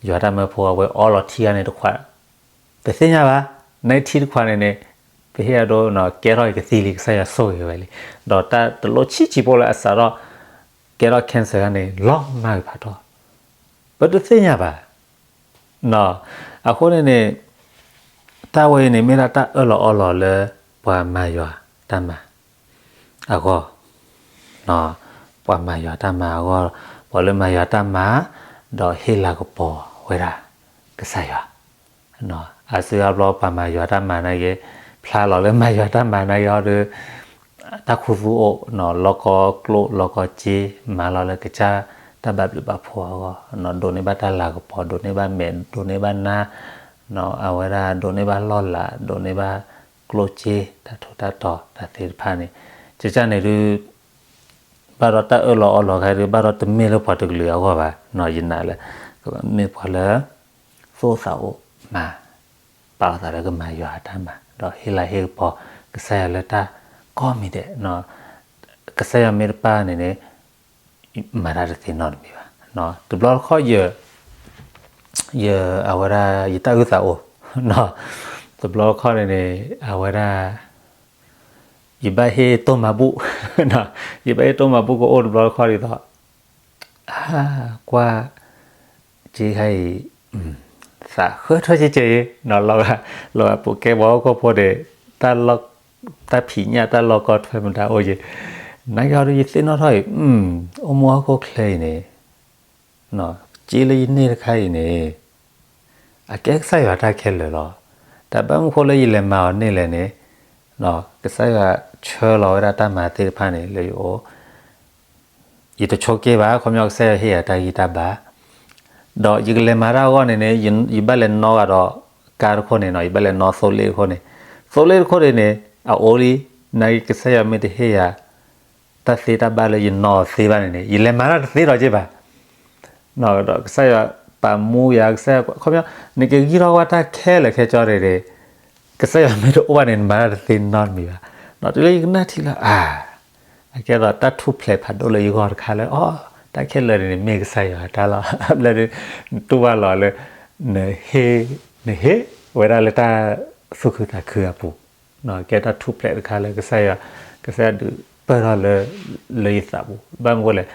ယွၤတၢ်မၢဖိအဝဲအီလီၤထံဂၤန့ၣ်တခွး, တသ့ၣ်ညါဘၣ်. နထံတခွးန့ၣ်န့ၣ် ပဟ့ၣ်အဒိ ကဲထီၣ်ကသံၣ်လံ, ကစၢ်ယွၤဆိၣ်ဂ့ၤဝဲလံ. ဒီးတၢ်တလိၣ်ဆံးဆံးဖိလၢအစးထီၣ် ကဲထီၣ် cancer ဂၤန့ၣ် လီၤမၢ်ဂ့ၤဖးထီၣ်, ပတသ့ၣ်ညါဘၣ်. အဃိန့ၣ်န့ၣ် တၢ်ဝဲအံၤန့ၣ် မ့ၢ်ဒၣ်တၢ်အၢၣ်လီၤအီလီၤလၢပှၤမၤယွၤတၢ်မၤအဂီၢ်, ပှၤမၤယွၤတၢ်မၤအဂီၢ်, ပှၤလၢမၤယွၤတၢ်မၤ ဒီးဟ့ၣ်လၤကပီၤဝဲဒၣ်ကစၢ်ယွၤ. အါစုအါဘျီပှၤမၤယွၤတၢ်မၤနာ်က့, ဖျါလီၤလၢမၤယွၤတၢ်မၤနာ်က့ဟီဒီး တၢ်ခူသူၣ်အိၣ်, လီၢ်ကီၢ်ကျိၣ်လီၢ်ကီၢ်စ့, မၤလီၤလၢကစၢ်တၢ်ဘၣ်ဘျုးဘၣ်ဖှိၣ်အဂီၢ်, ဒိးန့ၢ်ဘၣ်တၢ်လၤကပီၤ, ဒိးန့ၢ်ဘၣ်မဲာ်, ဒိးန့ၢ်ဘၣ်နါ, အဝဲဒၣ်ဒိးန့ၢ်ဘၣ်လီၢ်လၤ, ဒိးန့ၢ်ဘၣ်ကျိၣ်စ့, တၢ်ထူးတၢ်တီၤတၢ်သ့ၣ်တဖၣ်န့ၣ်, ကစၢ်န့ၣ်ဒုး ဘၣ်ဒီးတၢ်အၢၣ်လီၤအီလီၤခါဒုး ဘၣ်ဒီးတမ့ၢ်လၢပှၤတကလုာ်အဂီၢ်ဘၣ်, ယနာ်လၢ မ့ၢ်ပှၤလၢ သူၣ်အိၣ်သးအိၣ်မၤ ပာ်လီၤသးလၢကမၤယွၤအတၢ်မၤ, ဒီးဟ့ၣ်လၤဟ့ၣ်ကပီၤကစၢ်ယွၤလၢတၢ်ကိးမံၤဒဲး, ကစၢ်ယွၤမ့ၢ်တပၢ်န့ၣ်န့ၣ် မၤတၢ်တသ့နီတမံၤဘၣ်. တဘျီတခီၣ် ယ အဝဲဒၣ် ယတၢ်အုၣ်သးအိၣ်, တဘျီတခီၣ်န့ၣ်န့ၣ် အဝဲဒၣ် ယဘၣ်ဟ့ၣ်တိၢ်မၤဘူၣ်, ယဘၣ်ဟ့ၣ်တိၢ်မၤဘူၣ်ကအိၣ်တဘျီတခီၣ်ဒ်သိး အါ ကွၢ် က့ခါအံၤ သးဃၢထၢၣ်ကဲကဲအံၤ လီၤဂာ်လီၤဂာ်ပူၤကဲပှၤဟီၣ်ခိၣ်ဖိန့ၣ် တၢ်ဖံးညၣ်တၢ်လီၢ်ကီၢ်ထွဲမတၤအိၣ်က့ၤ, နာ်က့ဟီဒုးယသ့ၣ်နီၣ်ထီၣ်အံၤ အိၣ်မူဟီၣ်ခိၣ်ချၢအံၤန့ၣ် က့လၢယန့ၢ်တခါအံၤန့ၣ် အကဲကစၢ်ယွၤတၢ်ခဲလၢာ်လီၤ. တၢ်ဘၣ်မနုၤဃိလၢယလဲၤမၤအီၤန့ၢ်လဲၣ်န့ၣ် ကစၢ်ယွၤဆှၢလီၤဝဲဒၣ်တၢ်မၤသ့ၣ်တဖၣ်န့ၣ် လၢယအိၣ် ယတဆိးက့ဘၣ်, ခီပညီကစၢ်ယွၤဟ့ၣ်ယၤတၢ်ဂံၢ်တၢ်ဘါ, ဒီးယကလဲၤမၤတၢ်အဂီၢ်န့ၣ်န့ၣ် ယဘၣ်လဲၤနီၣ်ဂၤဒီးကါတခိၣ်န့ၣ်နီၤ, ယဘၣ်လဲၤနီၣ်သိလ့ၣ်တခိၣ်န့ၣ်, သိလ့ၣ်တခိၣ်န့ၣ်န့ၣ် အအိၣ်လံ, နာ်က့ကစၢ်ယွၤမ့ၢ်တဟ့ၣ်ယၤ တၢ်သ့တၢ်ဘၣ်လၢယနီၣ်အီၤသ့ဘၣ်န့ၣ်န့ၣ် ယလဲၤမၤတၢ်တသ့ဒီးက့ဘၣ်. ဒီးကစၢ်ယွၤပာ်မူယၤ, ကစၢ်ယွၤ ခီပညီ နကဂံၢ်ထီၣ်ကွၢ်တၢ်ခဲလၢာ်ခဲဆ့န့ၣ်န့ၣ် ကစၢ်ယွၤမ့ၢ်တအိၣ်ဘၣ်န့ၣ် နမၤတၢ်တသ့နီတမံၤဘၣ်. တုၤလၢယကနၣ်ထံလၢ အါ အကဲသိးတၢ်ထူၣ်ဖျဲးဖးဒိၣ်လၢယဂီၢ်တခါလၢ အိ တၢ်ခဲလၢာ်န့ၣ်န့ၣ် မ့ၢ်ကစၢ်ယွၤတၢ်လီၤ. ဘျီဒုး နတူၢ်ဘၣ်လီၤလၢ နဟ့ၣ် နဟ့ၣ်ဝဲဒၣ်လၢတၢ်သူၣ်ခုသးခုအပူၤ, ကဲတၢ်ထူၣ်ဖျဲးတခါလၢကစၢ်ယွၤ ကစၢ်ယွၤဒုးပၢၢ်ထီၣ်လၢ လၢယသးပူၤ, ဘၣ်မနုၤဃိလဲၣ်,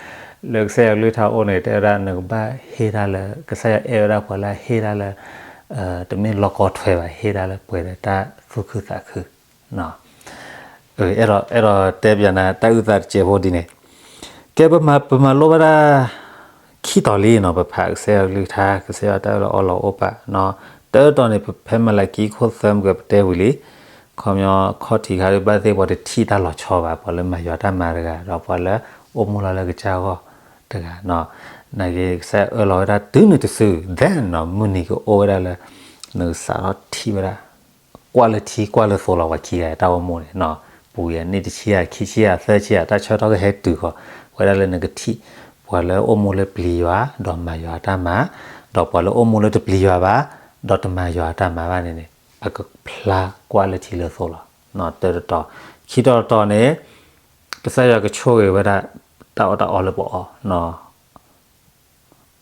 လၢကစၢ်ယွၤကလုၢ်ကထါအိၣ်န့ၣ် တဲဝဲဒၣ် နကဘၣ်ဟ့ၣ်တၢ်လၢ ကစၢ်ယွၤအဲၣ်ဝဲဒၣ်ပှၤလၢအဟ့ၣ်တၢ်လၢ တမ့ၢ်လီၢ်ကီၢ်ထွဲဘၣ်, ဟ့ၣ်တၢ်လၢပှဲၤဒီးတၢ်သူၣ်ခုသးခု အဲၣ်ဒိး အဲၣ်ဒိးတဲပျးနၤ တၢ်အုၣ်သးတစဲးဖိဒ်န့ၣ်, ကဲပမၤ ပမၤလိဘၣ်ဒၣ် ခံတီၤလံနီၤ, ပဖးကစၢ်ယွၤကလုၢ်ကထါ ကစၢ်ယွၤတၢ်အၢၣ်လီၤအီလီၤအိၣ်ပာ်နီၤ, တၢတတီၤန့ၣ် ပဖဲမလၤကံခိၣ်သၢမုၢ်ကပတဲဝံၤလံ, ခီပညီခီၣ်ထံးခါဒုး ဘၣ်သ့ၣ်ပှၤတထံၣ်တၢ်လီၤဆီဘၣ်, ပှၤလၢမၤယွၤတၢ်မၤတဂၤ ဒီးပှၤလၢအိၣ်မူလီၤလၢကစၢ်အဂီၢ်တဂၤနီၤ, နာ်က့ကစၢ်ယွၤအၢၣ်လီၤဝဲဒၣ်တုၤနုၤတစု then နီၤ မုၢ်နံၤကအိၣ်ဝဲဒၣ်လၢ နကစးထီၣ်ထံၣ်ဝဲဒၣ် ကွၢ်လၢထံကွၢ်လၢသိလီၤ ပှၤခံဂၤတၢ်အိၣ်မူန့ၣ်နီၤ, ပူၤယၤနံၣ်တဆံယၤ ခံဆံယၤ သၢဆံယၤ တၢ်ဆၢကတီၢ်ကဟဲတုၤဃီၤဝဲဒၣ်လၢနကထံၣ် ပှၤလၢအိၣ်မူလၢပျံၤယွၤ ဒီးမၤယွၤအတၢ်မၤ, ဒီးပှၤလၢအိၣ်မူလၢတပျံၤယွၤဘၣ် ဒီးတမၤယွၤအတၢ်မၤဘၣ်န့ၣ်န့ၣ် အကဖျါကွၢ်လၢထံလၢသိလီၤ. တၢတတီၤ, ခံတီၤတတီၤန့ၣ် ကစၢ်ယွၤကဆိၣ်ဂ့ၤဝဲဒၣ် တၢ်အီၣ်တၢ်အီလၢပအီၣ်နီ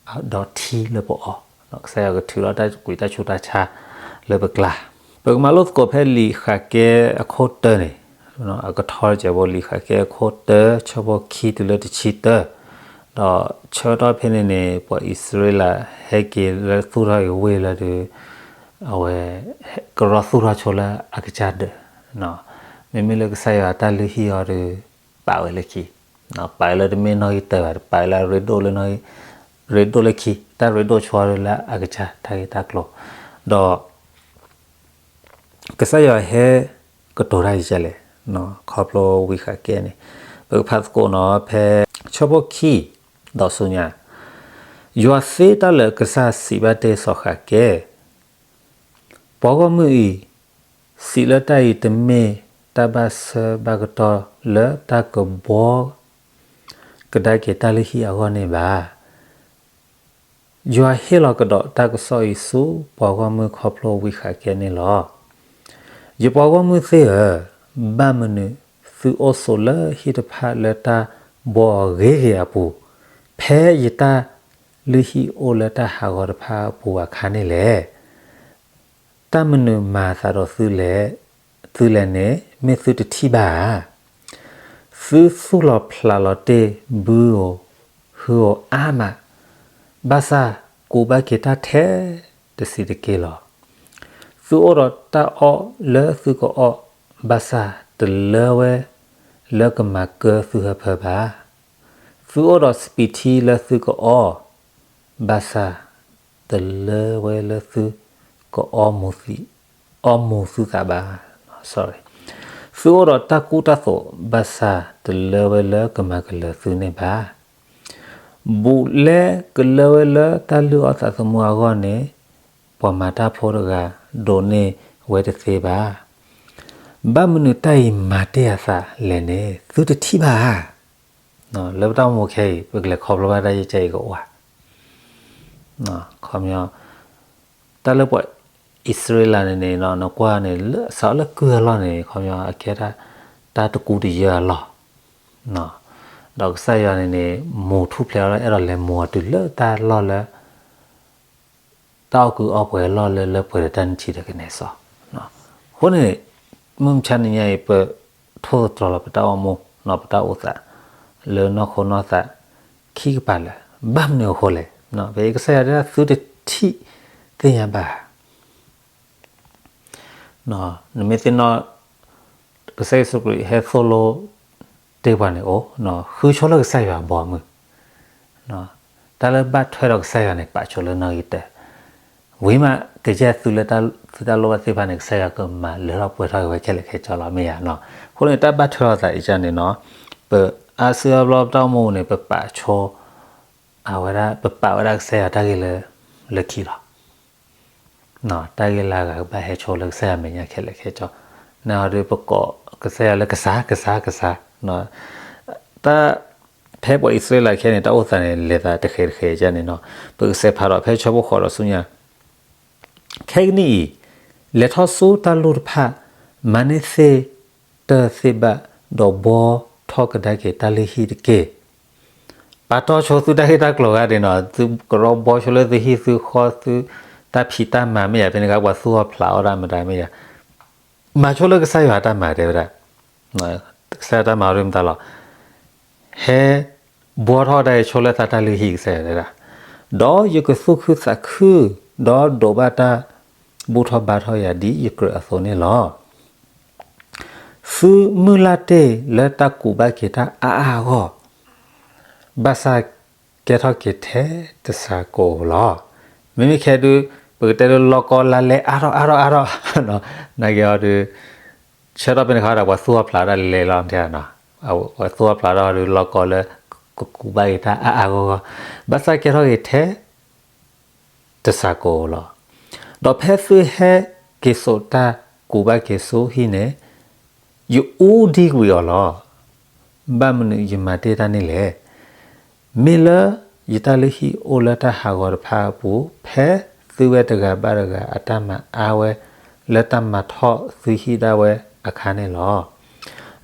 ၤ. ဒီးထံလၢပအီၣ်, ကစၢ်ယွၤကထုးထီၣ်တၢ်ကွံာ်တၢ်ဆူးတၢ်ဆါလၢပကျါ. ပကမၤလိသကိးဖဲလံာ်ဃးကဲအခိၣ်တၢန့ၣ်, အကထီတစဲးဖိ လံာ်ဃးကဲအခိၣ်တၢ ဆၢဖိခံတုၤလၢတဆံတၢ, ဒီးဆၢကတီၢ်ဖဲန့ၣ်န့ၣ် ပှၤအံၣ်စရ့လးဟဲက့ၤလၢသူၣ်ထီၣ်အံၤဝ့ၢ်လၢဒုး အဝဲ ကရီသူၣ်ထီၣ်ဆိလၢအကစၢ်ဒၢး, မ့မ့ၢ်လၢကစၢ်ယွၤတၢ်လုၢ်ဟံၣ်အီၤဒီး ပာ်ဝဲလၢခံ, ပာ်ဝဲလၢတမ့ၢ်နီၣ်ဂံၢ်တၢဘၣ်, ပာ်ဝဲလၢရ့ဒိၣ်လၢနီၣ်ဂံၢ်, ရ့ဒိၣ်လၢခံ, တၢ်ရ့ဒိၣ်ဆိအီၤဒီးလၢအကစၢ်တၢ်ဂ့ၢ်တၢ်ကျိၤ, ဒီး ကစၢ်ယွၤဟဲကတိၤတၢ်အံၤဒ်လဲၣ်, ခီဖျိဝံဃးကဲန့ၣ်, ပကဖးသကိးနီၤ ဖဲဆၢဖိခံ ဒီးဆူညါ, ယွၤသ့တၢ်လၢာ်ကစၢ်စံးဘၣ်တ့ၢ်စီၤဃးကဲ, ပှၤဂီၢ်မုၢ်အံၤ, စံးလၢတၢ်အံၤတမ့ၢ်တၢ်ဘၣ်ဆၢဘၣ်ကတီၢ်လၢတၢ်ကဘှီကဒါက့ၤတၢ်လုၢ်ဟံၣ်အဂီၢ်န့ၣ်ဘၣ်. ယွၤဟ့ၣ်လီၤကဒီးတၢ်ကစီၣ်အံၤဆူပှၤဂီၢ်မုၢ်ခီဖျိဝံဃးကဲန့ၣ်လီၤ. ယပှၤဂီၢ်မုၢ်သ့ၣ်ဧၢ, ဘၣ်မနုၤသုအိၣ်ဆိးလၢဟံၣ်တဖၣ်လၢတၢ်ဘှီအီၤဂ့ၤဂ့ၤအပူၤ, ဖဲယတၢ်လုၢ်ဟံၣ်အိၣ်လၢတၢ်ဟးဂီၤတဖၣ်အပူၤအခါန့ၣ်လဲၣ်. တၢ်မနုၤမၤအသးဒီးသုလဲၣ်, သုလဲၣ်န့ၣ် မ့ၢ်သုတထံၣ်ဘၣ်ဧါ. သုသူၣ်လီၤဖျးလီၤတ့ၢ်ဘုဧိၤဟုဧိၤအါမး, ဘၣ်ဆၣ်ကူးဘၣ်က့ၤတၢ်ထဲတဆံးတက့ၢ်လီၤ. သုအိၣ်ဒီးတၢ်အီၣ်လၢသုကအီၣ်, ဘၣ်ဆၣ်တလၢဝဲလၢကမၤကၢသုဟၢဖၢဘၣ်. သုအိၣ်ဒီးစပံးထံလၢသုကအီၣ်, ဘၣ်ဆၣ်တလၢဝဲလၢသုက အီမူၤသုသးဘၣ်. သုအိၣ်ဒီးတၢ်ကူတၢ်သိး, ဘၣ်ဆၣ်တလၢဝဲလၢကမၤကလၢၤသုန့ၣ်ဘၣ်. ဘူးလဲကလၢဝဲလၢတၢ်လုၢ်အီၣ်သးသမူအဂီၢ်န့ၣ်, ပှၤမၤတၢ်ဖိတဂၤဒိးန့ၢ်ဝဲတသ့ဘၣ်. ဘၣ်မနုၤတၢ်အံၤမၤတ့ၢ်အသးလဲၣ်န့ၣ် သုတထံၣ်ဘၣ်ဧါ. လၢပတၢ်အိၣ်မူခဲအံၤ ပကလဲၤခီဖျိဘၣ်တၢ်ယဲၢ်ကဲအံၤကအိၣ်ဧါ. ခီပညီ တၢ်လၢပှၤအံၣ်စရ့လးန့ၣ်န့ၣ် နကွၢ်န့ၣ် လၢစးအီၤလၢကုၢ်အလီၢ်န့ၣ် ခီပညီ အကဲတၢ်တကူတယၢအလီၢ်, ဒီးကစၢ်ယွၤန့ၣ်န့ၣ် မိၢ်ထူၣ်ဖျဲးအီၤလီၤ အဲၣ်ဒိးလဲၤမိၢ်အီၤတုၤလၢတၢ်လီၢ်လၢ တၢ်အီၣ်ကုၢ်အီၣ်ပှဲၤအလီၢ်လၢ လၢပှဲၤဒီးတၢ်နုၢ်ထံဒီးကနဲစီ, အဃိန့ၣ် မုၢ်မဆါတနံၤညါအံၤ ပထိၣ်သတြီၤလီၤ ပတၢ်အိၣ်မူ ပတၢ်အိၣ်သး လၢနီၢ်ခိနီၢ်သး ခံကပၤလၢာ်, ဘၣ်မနုၤအဃိလဲၣ်. ဖဲအံၤကစၢ်ယွၤတဲဒၣ်သုတထံၣ်သ့ၣ်ညါဘၣ် နမ့ၢ်သ့ၣ်နီၣ် ကစၢ်ယ့ၣ်ၡူးခရံာ်ဟဲသိၣ်လိတ့ၢ်ပှၤန့ၣ်အိၣ်, ဃုဆိလၢကစၢ်ယွၤအဘီအမုၢ်, တၢ်လၢဘၣ်ထွဲဒီးကစၢ်ယွၤန့ၣ် ပာ်ဆိလၢနီၣ်ဂံၢ်တၢ, ဝံၤမး ကယဲၢ်သုလၢသုတၢ်လိၣ်ဘၣ်သ့ၣ်တဖၣ်န့ၣ် ကစၢ်ယွၤကမၤလၢထီၣ်ပှဲၤထီၣ်က့ၤဝဲခဲလၢာ်ခဲဆ့လီၤ မ့ၢ်ဧါ. အဃိန့ၣ် တၢ်ဘၣ်ထွဲလိာ်သးအံၤန့ၣ်နီၤ, ပအါစုအါဘျီပတၢ်အိၣ်မူန့ၣ် ပပာ်ဆိ အဝဲဒၣ် ပပာ်ဝဲဒၣ်ကစၢ်ယွၤတၢ်ဂ့ၢ်လၢ လၢခံလီၤ. တၢ်ဂ့ၢ်လၢအဂၤကဘၣ်ဟဲဆိလၢကစၢ်ယွၤမဲာ်ညါခဲလၢာ်ခဲဆ့, နာ်အီၤဒီးပကိးကစၢ်ယွၤလၢကစၢ် ကစၢ် ကစၢ်, တၢ် ဖဲပှၤအံၣ်စရ့လးခဲန့ၣ် တၢ်အိၣ်သးန့ၣ် လဲၤသးတဃဲးတဃဲးန့ၣ်နီၤ, ပကစးဖးဒီးဖဲဆၢဖိဃိးဒီးဆူညါ ခဲကနံၣ်အံၤ, လဲၤထီၣ်ဆူတၢ်လူၢ်တဖၣ်, မၤန့ၢ်သ့ၣ်တၢၢ်သ့ၣ်ဘၣ်, ဒီးဘှီထီၣ်ကဒါက့ၤတၢ်လုၢ်ဟံၣ်တက့ၢ်. ပာ်တီၢ်ဆိသုတၢ်ဂ့ၢ်တၢ်ကျိၤဂၤဒ်နီၤ, သုကရီဘှီဆိလၢသုဟံၣ်သုဃီသုတၢ်ဖံးတၢ်မၤမ့ၢ်ယၤ, ဖဲန့ၣ်အခါ ပှၤသူၣ်အီၣ်ဖျးအီၣ်တၢ်မတၤမ့ၢ်ယၤ, မၤဆိလၢကစၢ်ယွၤတၢ်မၤတဲဝဲဒၣ်, ကစၢ်ယွၤတၢ်မၤအီၤဒ်မတၤလီၤ. ဟဲ ဘှီထီၣ်ဒၣ်အံၤဆိလၢသးတၢ်လုၢ်ဟံၣ်ကစၢ်ယွၤတဲဒၣ်, ဒီးယကသူၣ်ခုသးခု, ဒီးဒိးဘၣ်တၢ်ဘူၣ်ထီၣ်ဘါထီၣ်ယၤဒ်ယကြၢးအသိးန့ၣ်လီၤ. သုမုၢ်လၢ်တ့ၢ်လၢတၢ်ကူးဘၣ်က့ၤတၢ်အါအါဂီၢ်, ဘၣ်ဆၣ်ကဲထီၣ်က့ၤထဲတစှၤကိာ်ဧိၤလီၤ. မ့မ့ၢ်ခဲဒုး ပကတဲဒုးလီၤကီလါလဲအါထီၣ်အါထီၣ်အါထီၣ်, နာ်က့ၤအီၤဒုး ဆၢထီၣ်ဖဲန့ၣ်ခါဒီး ပှၤသူၣ်အီၣ်ဖျးတၢ်လဲၤလီၤထဲနီၤ, ပှၤသူၣ်အီၣ်ဖျးထီၣ်ဒုးလီၤကီလၢ ကကူးဘၣ်က့ၤတၢ်အါအါဂီၢ်ဂီၢ်, ဘၣ်ဆၣ်ကဲထီၣ်က့ၤထဲ တစှၤကိာ်ဧိၤလီၤ. ဒီးဖဲသုဟဲက့ၤစိာ်တၢ်ကူးဘၣ်က့ၤဆူဟံၣ်န့ၣ်, ယအူဒံကွံာ်အီၤလီၤ. ဘၣ်မနုၤယမၤတ့ၢ်တၢ်န့ၣ်လဲၣ်. မ့ၢ်လၢယတၢ်လုၢ်ဟံၣ်အိၣ်လၢတၢ်ဟးဂီၤတဖၣ်အပူၤ, ဖဲသုဝဲတဂၤဘၣ်တဂၤအတၢ်မၤအါဝဲလၢတၢ်မၤထီၣ်သုဟံၣ်ဒၣ်ဝဲအခါန့ၣ်လီၤ.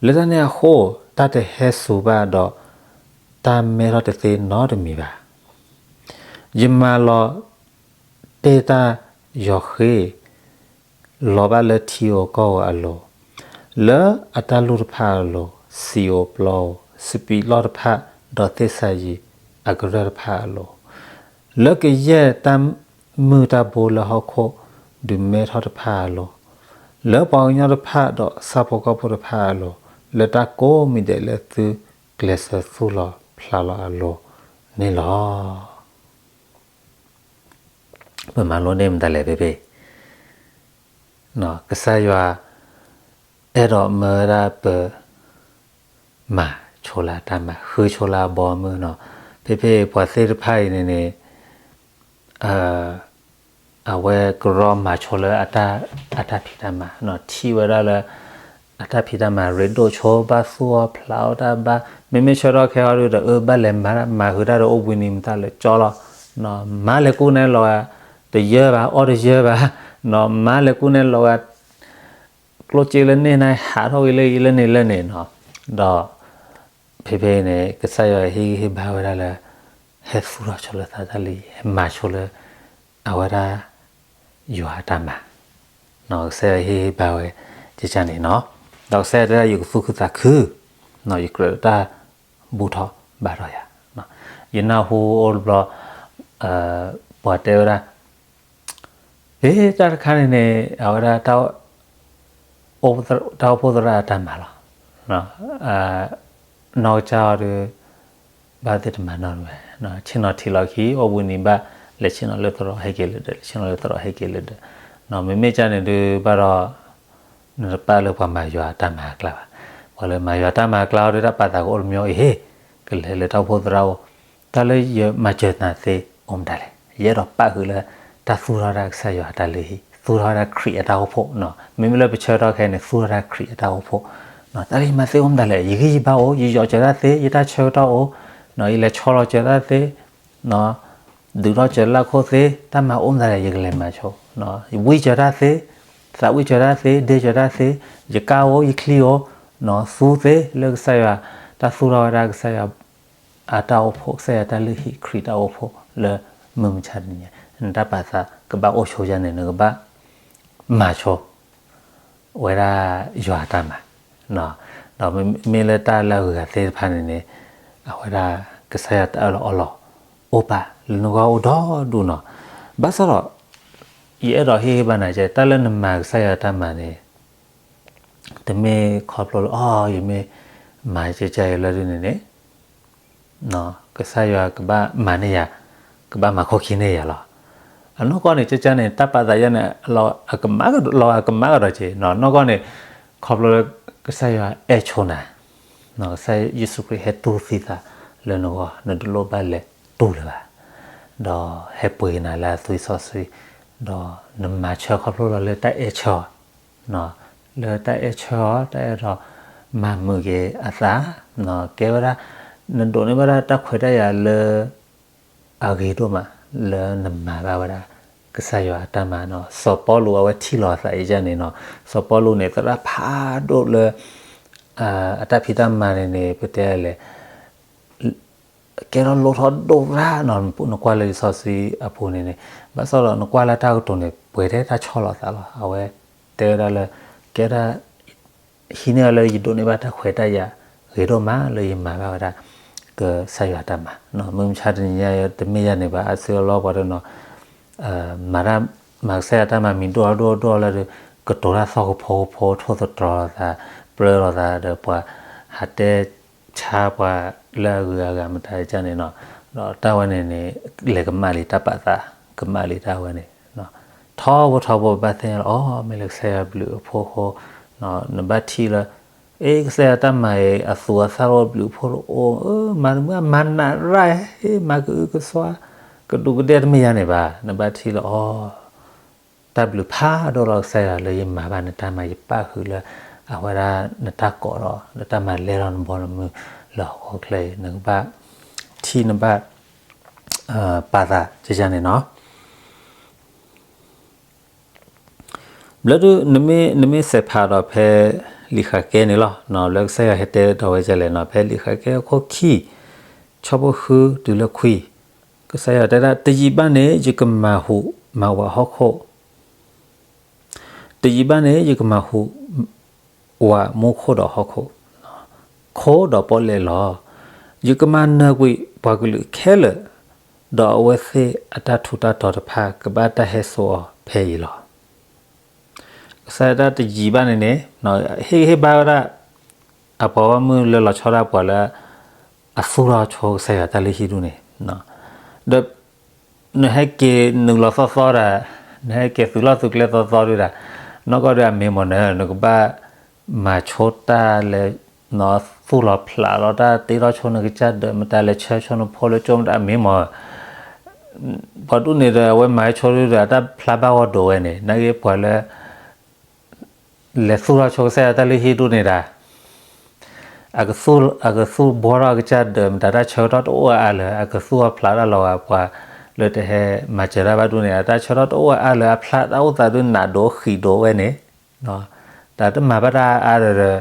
လၢတၢ်န့ၣ်အဃိ, တၢ်တဟဲစူၤဘၣ်ဒီး တၢ်မဲထီၣ်တသ့နီတမံၤဘၣ်. ယမၤလီၤတဲာ်တၢ်ယီၤဃ့ လီၤဘၣ်လၢထံဧိၤကီၢ်ဧိၤအလိၤ, လၢအတၢ်လူၢ်တဖၣ်အလိၤ, စံာ်ဧိၤပျီဧိၤ, စပံးလီၢ်တဖၣ်, ဒီးသ့ၣ်စၤယံၤအကရၢၢ်တဖၣ်အလိၤ, လၢကယဲၢ်တၢ်မုာ်တၢ်ဘိလၢဟီၣ်ခိၣ်ဒုးမဲထီၣ်တဖၣ်အလိၤ, လၢပှၤကညီတဖၣ်ဒီးဆၣ်ဖိကီၢ်ဖိတဖၣ်အလိၤ, လၢတၢ်ကိးမံၤဒဲးလၢသုကျဲးစၢးသူၣ်လီၤဖျးလီၤအလိၤန့ၣ်လီၤ. ပမၤလိန့ၢ်မတၤလဲၣ်ဖဲဖဲ ကစၢ်ယွၤ အဲၣ်ဒိးမၢဝဲဒၣ်ပ မၤဆိလၢအတၢ်မၤ ဃုဆိလၢအဘီအမုၢ်နီၤ. ဖဲဖဲပှၤသ့ၣ်တဖၣ်အံၤန့ၣ်န့ၣ် အဝဲကရီမၤဆိလၢ အတၢ်ဖံးတၢ်မၤ ထံၣ်ဝဲဒၣ်လၢ အတၢ်ဖံးတၢ်မၤရ့ဒိၣ်ဆိ ဘၣ်သူၣ်အီၣ်ဖျးအီၣ်တၢ်ဘၣ် မ့မ့ၢ်ဆၢထီၣ်ခဲအံၤဒီး အၢ ဘၣ်လဲၤမၤတၢ်မၤဃုာ်တၢ်ဒီးအိၣ်ဘှံးနံၤမတၤလဲၣ်ကၠီလီၤ. မၤလဲၤကူၣ်နဲလီၤဂာ်တယၢဘၣ် အီၣ်တယၢဘၣ်, မၤလဲၤကူၣ်နဲလီၤဂာ် ကျိၣ်စ့လၢန့ၣ်န့ၣ် ဟးထီၣ်ဝံၤလၢအံၤလၢန့ၣ်လၢန့ၣ်နီၤ. ဒီးဖဲဖဲအံၤန့ၣ် ကစၢ်ယွၤဟ့ၣ်ဂံၢ်ဟ့ၣ်ဘါဝဲဒၣ်လၢ ဟဲသူၣ်ထီၣ်ဆိလၢသးတၢ်လုၢ်ဟံၣ် ဟဲမၤဆိလၢ အဝဲဒၣ် ယွၤအတၢ်မၤ, ကစၢ်ယွၤဟ့ၣ်ဂံၢ်ဟ့ၣ်ဘါဝဲ ကကန့ၣ်နီၤ. ဒီးကစၢ်ယွၤတဲဒၣ် ယကသူၣ်ခုသးခု, ယကြၢးတၢ်ဘူၣ်ထီၣ်ဘါထီၣ်ယၤ. ယနၢ်ဟူအိၣ်တဘျီ ပှၤတဲဝဲဒၣ် ဖဲတၢ်တခါန့ၣ်န့ၣ် အဝဲဒၣ် တၢ်အိၣ်ဖှိၣ်သရၣ်အတၢ်မၤလီၤ. နီၢ်ကစၢ်အီၤဒီး ဘၣ်သ့ၣ်တမၤနီတမံၤ, ဆ့ၣ်နီၤထံးလီၤခံ အိၣ်ဘှံးနံၤဘၣ် လဲၤဆ့ၣ်နီၤလၢသရိာ်ဟဲက့ၤလၢဒၢး လဲၤဆ့ၣ်နီၤလၢသရိာ်ဟဲက့ၤလၢဒၢး, မ့မ့ၢ်ကန့ၣ်ဒုး ဘၣ်ဒီး နတပာ်လၢပှၤမၤယွၤအတၢ်မၤအကျါဘၣ်. ပှၤလၢမၤယွၤတၢ်မၤအကျါအီၤဒီး တၢ်ပာ်သးကအိၣ်တမံၤအံၤ ဟ့ၣ် ကလဲၤလၢတၢ်အိၣ်ဖှိၣ်သရၣ်အိၣ်, တၢ်လၢယမၤစၢၤနၤသ့ အိၣ်မတၤလဲၣ်. ယအဲၣ်ဒိးပာ်ဃုာ်လၢ တၢ်သူၣ်ထီၣ်ဝဲဒၣ်ကစၢ်ယွၤအတၢ်လုၢ်ဟံၣ် သူၣ်ထီၣ်ဝဲဒၣ်ခရံာ်အတၢ်အိၣ်ဖှိၣ်, မ့မ့ၢ်လၢပဆၢထီၣ်ခဲအံၤန့ၣ် သူၣ်ထီၣ်ဝဲဒၣ်ခရံာ်အတၢ်အိၣ်ဖှိၣ်, တၢ်လၢယမၤသ့အိၣ်မတၤလဲၣ်. ယဂံၢ်ယဘါအိၣ် ယယီၤစၢၤတၢ်သ့ ယတၢ်ဆၢကတီၢ်အိၣ်, ယလဲၤဆီလီၤစၢၤတၢ်သ့ ဒုးထီၣ်စၢၤလၢခိၣ်သ့ တၢ်မၤအိၣ်မတၤလဲၣ် ယကလဲၤမၤဆိ, ယဝံစၢၤတၢ်သ့, သးဝံစၢၤတၢ်သ့ ဒ့စၢၤတၢ်သ့, ယကါအိၣ် ယချံအိၣ်, သူသ့လၢကစၢ်ယွၤ, တၢ်သူၣ်ထီၣ်ဝဲဒၣ်ကစၢ်ယွၤ အတၢ်အိၣ်ဖှိၣ် ကစၢ်ယွၤတၢ်လုၢ်ဟံၣ်ခရံာ်တၢ်အိၣ်ဖှိၣ်လၢမုၢ်မဆါတနံၤညါ, နတၢ်ပာ်သးကဘၣ်အိၣ်ဆိယၤန့ၣ် နကဘၣ်မၤဆိ ဝဲဒၣ်ယွၤအတၢ်မၤ, ဒီးမ့မ့ၢ်လၢတၢ်လၢအဂုၤအဂၤသ့ၣ်တဖၣ်န့ၣ်န့ၣ် အဝဲဒၣ်ကစၢ်ယွၤတၢ်အၢၣ်လီၤအီလီၤ အိၣ်ပာ်လၢနဂီၢ်အိၣ်ဒီဒူၣ်နီၤ. ဘၣ်ဆၣ်ဒီး ယအဲၣ်ဒိးဟ့ၣ်ဂံၢ်ဘါနၤကဲ တၢ်လၢနမၤကစၢ်ယွၤတၢ်မၤန့ၣ် တမ့ၢ်ခီဖျိလၢ အီ ယမ့ၢ်မၤကဲကဲအံၤလၢဒ်န့ၣ်န့ၣ် ကစၢ်ယွၤကဘၣ်မၤန့ၢ်ယၤ, ကဘၣ်မၤခိၣ်ခံန့ၢ်ယၤလီၤ. အနီၢ်ကီၢ်န့ၣ် ကကန့ၣ် တၢ်ပာ်သးယဲန့ၣ် လီၤအကမၣ်ကဒီးက့ၤနီၤ. နီၢ်ကီၢ်န့ၣ် ခီဖျိလၢကစၢ်ယွၤအဲၣ်ဆိနၤ, ကစၢ်ယ့ၣ်ၡူးခရံာ်ဟဲတူၢ်သံသးလၢနဂီၢ် နတလိၣ်ဘၣ်လဲၤတူၢ်လၢၤဘၣ်, ဒီးဟဲပှ့ၤနၤလၢအသွံၣ်စီဆှံ, ဒီးနမၤဆၢခီဖျိလီၤလၢတၢ်အဲၣ်ဆၢအီၤ လၢတၢ်အဲၣ်ဆၢအီၤ တၢ်အဲၣ်ဒိးမၤမုာ်က့ၤအသး, ကဲဝဲဒၣ် နဒိးန့ၢ်ဘၣ်ဒၣ်တၢ်ခွဲးတၢ်ယာ်လၢ အဂ့ၤဒိၣ်မး လၢနမၤဘၣ်ဝဲဒၣ် ကစၢ်ယွၤအတၢ်မၤနီၤ. စီၤပီလူးအဝဲထံၣ်လီၤအသးအံၤန့ၣ်နီၤ, စီၤပီလူးန့ၣ် သရၣ်ဖးဒိၣ်လၢ အတၢ်ဖံးတၢ်မၤန့ၣ်န့ၣ် ပတဲလဲၣ် ကဲထီၣ်လိၣ်ထီၣ်ဒိၣ်သရၣ်နီၤ. နကွၢ်လၢလံာ်စီဆှံအပူၤန့ၣ်န့ၣ် ဘၣ်ဆၣ်ဒီးနကွၢ်လၢတၢ်ကတိၤန့ၣ် ပှဲၤထဲတၢ်ဆီၣ်လီၤသးလီၤ. အဝဲတဲဝဲဒၣ်လၢ ကဲဒၣ် ဟံးန့ၢ်အီၤလၢယဒိးန့ၢ်ဘၣ်တၢ်ခွဲးတၢ်ယာ် ဂ့ၤဒိၣ်မးလၢယမၤဘၣ်ဝဲဒၣ် ကစၢ်ယွၤတၢ်မၤ, မုၢ်မဆါတနံၤညါ တမ့ၢ်ယၤန့ၣ်ဘၣ် အါစုအါဘျီပှၤတနီၤ မၤတၢ် မၤကစၢ်ယွၤတၢ်မၤမံၤဒိၣ်အီၤဒိၣ်အီၤဒိၣ်အီၤလၢ ကတိၤတၢ်သီၣ်ကဖိကဖိ ထိၣ်သတြီၤလိာ်သး ပြၢလိာ်သးဒီးပှၤ ဟးတဲဆါပှၤလၢအဂုၤအဂၤမတၤတၢ်န့ၣ်နီၤ, ဒီးတၢ်ဝဲန့ၣ်န့ၣ် လဲၤကမၣ်လံတၢ်ပာ်သး ကမၣ်လံတၢ်ဝဲန့ၣ် ထီဘိထီဘိဘၣ်သ့ၣ်ညါလီၤ အီ မ့ၢ်လၢကစၢ်ယွၤဘျုးအဖှိၣ်အဃိ နဘၣ်ထံၣ်လၢ အ့ ကစၢ်ယွၤတၢ်မၤအံၤ အသူအသၣ်လီၤဘျုးအဖှိၣ်တအိၣ် မၤတမုာ်မၤနးရၣ် မၤကအုကစွါ ကဒူးကဒဲတမ့ၢ်ယၤန့ၣ်ဘၣ် နဘၣ်ထံၣ်လၢအီ တၢ်ဘျုးဖးဒိၣ်လီၤကစၢ်ယွၤလၢယမၤဘၣ်နတၢ်မၤ ယပာ်ဃုာ်လၢ အဝဲဒၣ်နတၢ်ကိးဒီး နတၢ်မၤလဲၢ်ထီၣ်နဘီနမုၢ်လၢဟီၣ်ခိၣ်ချၢအံၤ နကဘၣ်ထံၣ်နဘၣ် ပာ်သးကကန့ၣ်နီၤ. ဘျီဒုး နမ့ၢ် နမ့ၢ်စဲးဖးဒီးဖဲလံာ်ဃးကဲန့ၣ်လီၤ. ဘျီကစၢ်ယွၤဟဲတဲဒီးဝဲဒ်လဲၣ်နီၤ ဖဲလံာ်ဃးကဲအခိၣ်ခံ ဆၢဖိဃုတုၤလၢခွံ ကစၢ်ယွၤတဲဒၣ် တယံာ်ဘၣ်န့ၣ် ယကမၤဟူးမၤဝးဟီၣ်ခိၣ်, တယံာ်ဘၣ်န့ၣ် ယကမၤဟူးဝးမူခိၣ်ဒီးဟီၣ်ခိၣ်, ခိဒီးပီၣ်လဲၣ်လီၤ. ယကမၤနၢၤကွံာ်ပှၤကလုာ်ခဲလၢာ်, ဒီးအဝဲသ့ၣ်အတၢ်ထူးတၢ်တီၤတဖၣ် ကဘၣ်တၢ်ဟဲစိာ်အီၤဖဲအံၤလီၤ. ကစၢ်ယွၤတဲတယံာ်ဘၣ်န့ၣ်န့ၣ် ဟ့ၣ်ဂံၢ်ဟ့ၣ်ဘါဝဲဒၣ် အပှၤဂီၢ်မုၢ်လၢလီၤဆီဒၣ်ပှၤလၢ အသူၣ်ထီၣ်ဆိကစၢ်ယွၤတၢ်လုၢ်ဟံၣ်ဒူၣ်န့ၣ်, ဒီး နဟဲက့ၤနုာ်လီၤသီသီဒၣ်, နဟဲက့ၤသုးလီၢ်သုးကျဲသီသီဒုဒၣ်, နီၢ်ကီၢ်ဒုအမ့ၢ်မ့ၢ်န့ၣ် နကဘၣ်မၤဆိတၢ်လၢ သူၣ်လီၤဖျးလီၤတၢ်တ့ထီၣ်ဆိနကစၢ်ဒၢးမတၤ လဲၤဆၢဆိနဖိလၢကၠိမတၤ အမ့ၢ်မ့ၢ် ပှၤဒူၣ်န့ၣ်ဒီး အဝဲမၤဆိဒုဒီး အတၢ်ဖျါဘၣ်ဂီၢ်ဒိၣ်ဝဲန့ၣ် နာ်က့ပှၤလၢ လဲၤသူၣ်ထီၣ်ဆိကစၢ်ယွၤတၢ်လုၢ်ဟံၣ်ဒူၣ်န့ၣ်ဒၣ် အကသူၣ်ဘှီထီၣ်အကစၢ်ဒၢးမတၤ တၢ်ဆၢကတီၢ်တအိၣ်အါလၢၤ အကသူၣ်အီၤဖျးတၢ်လီၤဂာ်ပှၤလၢတဟဲမၤစၢၤတၢ်ဘၣ်ဒူၣ်န့ၣ် အတၢ်ဆၢကတီၢ်တအိၣ်အါလၢၤ အဖျါတၢ်အိၣ်သးဒုနးဒိၣ်ဃံးဒိၣ်ဝဲန့ၣ် တၢ်တမၤဘၣ်တၢ်အါဒီး တၢ်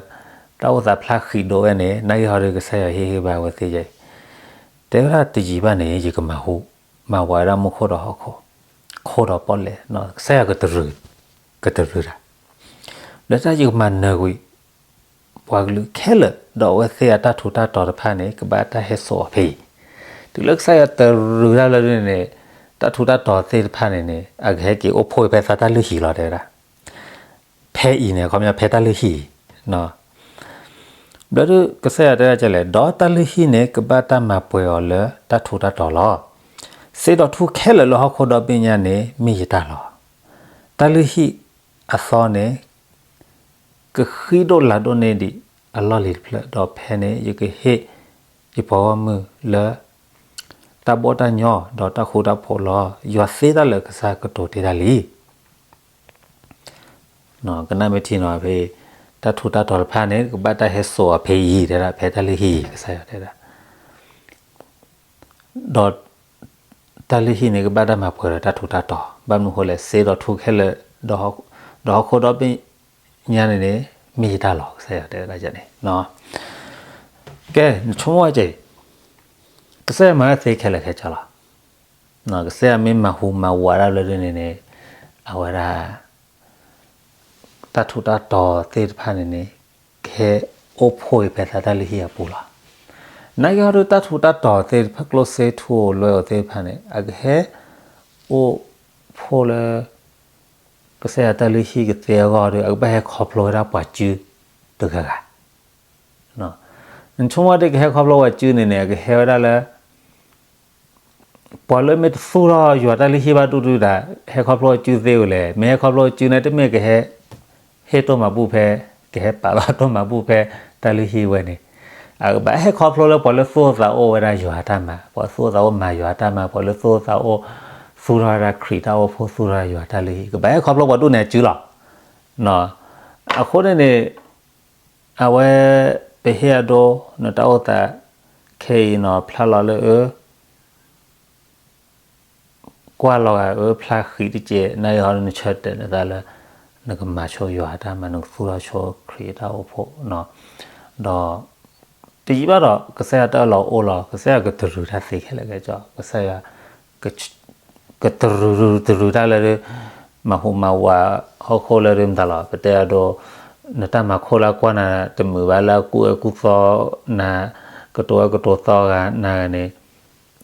အိၣ်သးဖျါဃံးဒိၣ်ဝဲန့ၣ် နာ်က့ဟီဒုကစၢ်ယွၤဟ့ၣ်ဂံၢ်ဘါဝဲသ့ၣ်ယဲၢ် တဲဝဲဒၣ်တယံာ်ဘၣ်န့ၣ် ယကမၤဟူးမၤဝးဝဲဒၣ်မူခိၣ်ဒီးဟီၣ်ခိၣ်, ခိဒီးပီၣ်လဲၣ်, ကစၢ်ယွၤ ကတရုၤတၢ်, လၢတၢ်ယကမၤနၢၤကွံာ် ပှၤကလုာ်ခဲလၢာ် ဒီးအဝဲသ့ၣ်အတၢ်ထူးတၢ်တီၤတဖၣ်န့ၣ် ကဘၣ်တၢ်ဟဲစိာ်အီၤဖဲအံၤ, တုၤလၢကစၢ်ယွၤတရုၤတၢ်လၢန့ၣ်န့ၣ် တၢ်ထူးတၢ်တီၤသ့ၣ်တဖၣ်န့ၣ်န့ၣ် အကဟဲက့ၤအိၣ်ဖှိၣ်ဖဲသးတၢ်လုၢ်ဟံၣ်လီၤ တဲဝဲဒၣ် ဖဲအံၤန့ၣ် အခီပညီဖဲတၢ်လုၢ်ဟံၣ်အံၤ ဘျီဒုး ကစၢ်ယွၤတဲဒၣ်လဲၣ်, ဒီးတၢ်လုၢ်ဟံၣ်န့ၣ် ကဘၣ်တၢ်မၤပှဲၤအီၤလၢတၢ်ထူးတၢ်တီၤလီၤ. စ့ဒီးထူခဲလၢာ်လၢဟီၣ်ခိၣ်ဒီဘ့ၣ်ညါန့ၣ် မ့ၢ်ယတၢ်လီၤ. တၢ်လုၢ်ဟံၣ်အသီန့ၣ် ကဃံဒိၣ်လၤဒိၣ်န့ၢ်ဒံးအလီၢ်လံၤတဖျၢၣ်, ဒီးဖဲန့ၣ် ယကဟ့ၣ်ယပှၤဂီၢ်မုၢ်လၢ တၢ်ဘီၣ်တၢ်ညီ ဒီးတၢ်ဃူတၢ်ဖိးလီၤ. ယွၤသ့တၢ်လၢကစၢ်ကတိၤတ့ၢ်တၢ်လံ ကနၣ်မ့ၢ်ထံနီၤဖဲ တၢ်ထူးတၢ်တီၤတဖၣ်န့ၣ် ကဘၣ်တၢ်ဟဲစိာ်အီၤဖဲအံၤ တဲဒၣ် ဖဲတၢ်လုၢ်ဟံၣ်အံၤ ကစၢ်ယွၤတဲဒၣ် ဒီးတၢ်လုၢ်ဟံၣ်န့ၣ် ကဘၣ်တၢ်မၤပှဲၤဒီးတၢ်ထူးတၢ်တီၤ, ဘၣ်မနုၤဃိလဲၣ်, စ့ဒီးထူခဲလၢာ် ဒီးဟီၣ်ခိၣ်ဒီဘ့ၣ်ညါန့ၣ်န့ၣ် မ့ၢ်ယတၢ်လီၤ ကစၢ်ယွၤတဲဒၣ်န့ၣ် ကဲ နဆိကမိၣ်ဝဲက့ၤ ကစၢ်ယွၤမၤဝဲသ့ခဲလၢာ်ခဲဆ့လီၤ. ကစၢ်ယွၤမ့ၢ်မၤဟူးမၤဝးဒၣ်လၢဒ်န့ၣ်န့ၣ် အဝဲဒၣ် တၢ်ထူးတၢ်တီၤသ့ၣ်တဖၣ်န့ၣ်န့ၣ် ကဟဲအိၣ်ဖှိၣ်ဖဲသးတၢ်လုၢ်ဟံၣ်အပူၤလီၤ. နာ်က့ဟီဒုး တၢ်ထူးတၢ်တီၤသ့ၣ်တဖၣ် ကျိၣ်စ့ထူအိၣ်လွဲအိၣ်သ့ၣ်တဖၣ်န့ၣ် အကဟဲအိၣ်ဖှိၣ်လၢ ကစၢ်ယွၤတၢ်လုၢ်ဟံၣ်ကသ့အဂီၢ်ဒီး အကဘၣ်ဟဲခီဖျိဝဲဒၣ်ပှၤစုတဂၤဂၤ နဆိကမိၣ်ဒ်ကဟဲခီဖျိပှၤစုန့ၣ်န့ၣ် အကဟဲဝဲဒၣ်လၢ ပှၤလၢမ့ၢ်တသူၣ်ထီၣ်ယွၤတၢ်လုၢ်ဟံၣ်ဘၣ်ဒူၣ်ဒုဒၣ် ဟဲခီဖျိစုသ့ဝဲလဲၣ်. မ့ၢ်ဟဲခီဖျိစုန့ၣ် တမ့ၢ်ကဟဲ ဟ့ၣ်တိၢ်မၤဘူၣ်ဖဲ ကဟဲပာ်လီၤတိၢ်မၤဘူၣ်ဖဲ တၢ်လုၢ်ဟံၣ်ဝဲန့ၣ် အကဘၣ်ဟဲခီဖျိလၢပှၤလၢသူၣ်အိၣ်သးအိၣ်ဝဲဒၣ်ယွၤအတၢ်မၤ, ပှၤသူၣ်အိၣ်သးအိၣ်မၤယွၤအတၢ်မၤ, ပှၤလၢသူၣ်အိၣ်သးအိၣ် သူၣ်ထီၣ်ဝဲဒၣ်ခရံာ်တၢ်အိၣ်ဖှိၣ် သူၣ်ထီၣ်ယွၤတၢ်လုၢ်ဟံၣ် ကဘၣ်ဟဲခီဖျိပှၤဒူၣ်န့ၣ်အစုလီၤ. အဃိန့ၣ်န့ၣ် အဝဲ ပဟ့ၣ်အဒိ နတၢ်အိၣ်သး ခဲအံၤနီၤ ဖျါလီၤလၢအၢ ကွၢ်လီၤဂာ်အၢ ဖျါဃံးတက့ၢ် နာ်က့ဟီဒုး နဆၢတဲာ်နသးလၢ နကမၤဆိယွၤအတၢ်မၤ နကသူၣ်ထီၣ်ဆိခရံာ်အတၢ်အိၣ်ဖှိၣ် ဒီး တယံာ်ဘၣ်ဒီး ကစၢ်ယွၤတၢ်အၢၣ်လီၤအိၣ်လီၤ ကစၢ်ယွၤကတရုၤတၢ်သ့ခဲလၢာ်ခဲဆ့ ကစၢ်ယွၤ ကတရုၤတရုၤတၢ်လၢ မၤဟူးမၤဝးဟီၣ်ခိၣ်လၢဒုးမတၤလီၤ ပတဲအဒိ နတၢ်မၤခိၣ်လၢအကွၢ်နၤတမုာ်ဘၣ်လၢအကူၣ်အၢကူၣ်သီနၤ ကတိၤအၢကတိၤသီဂၤနၤန့ၣ်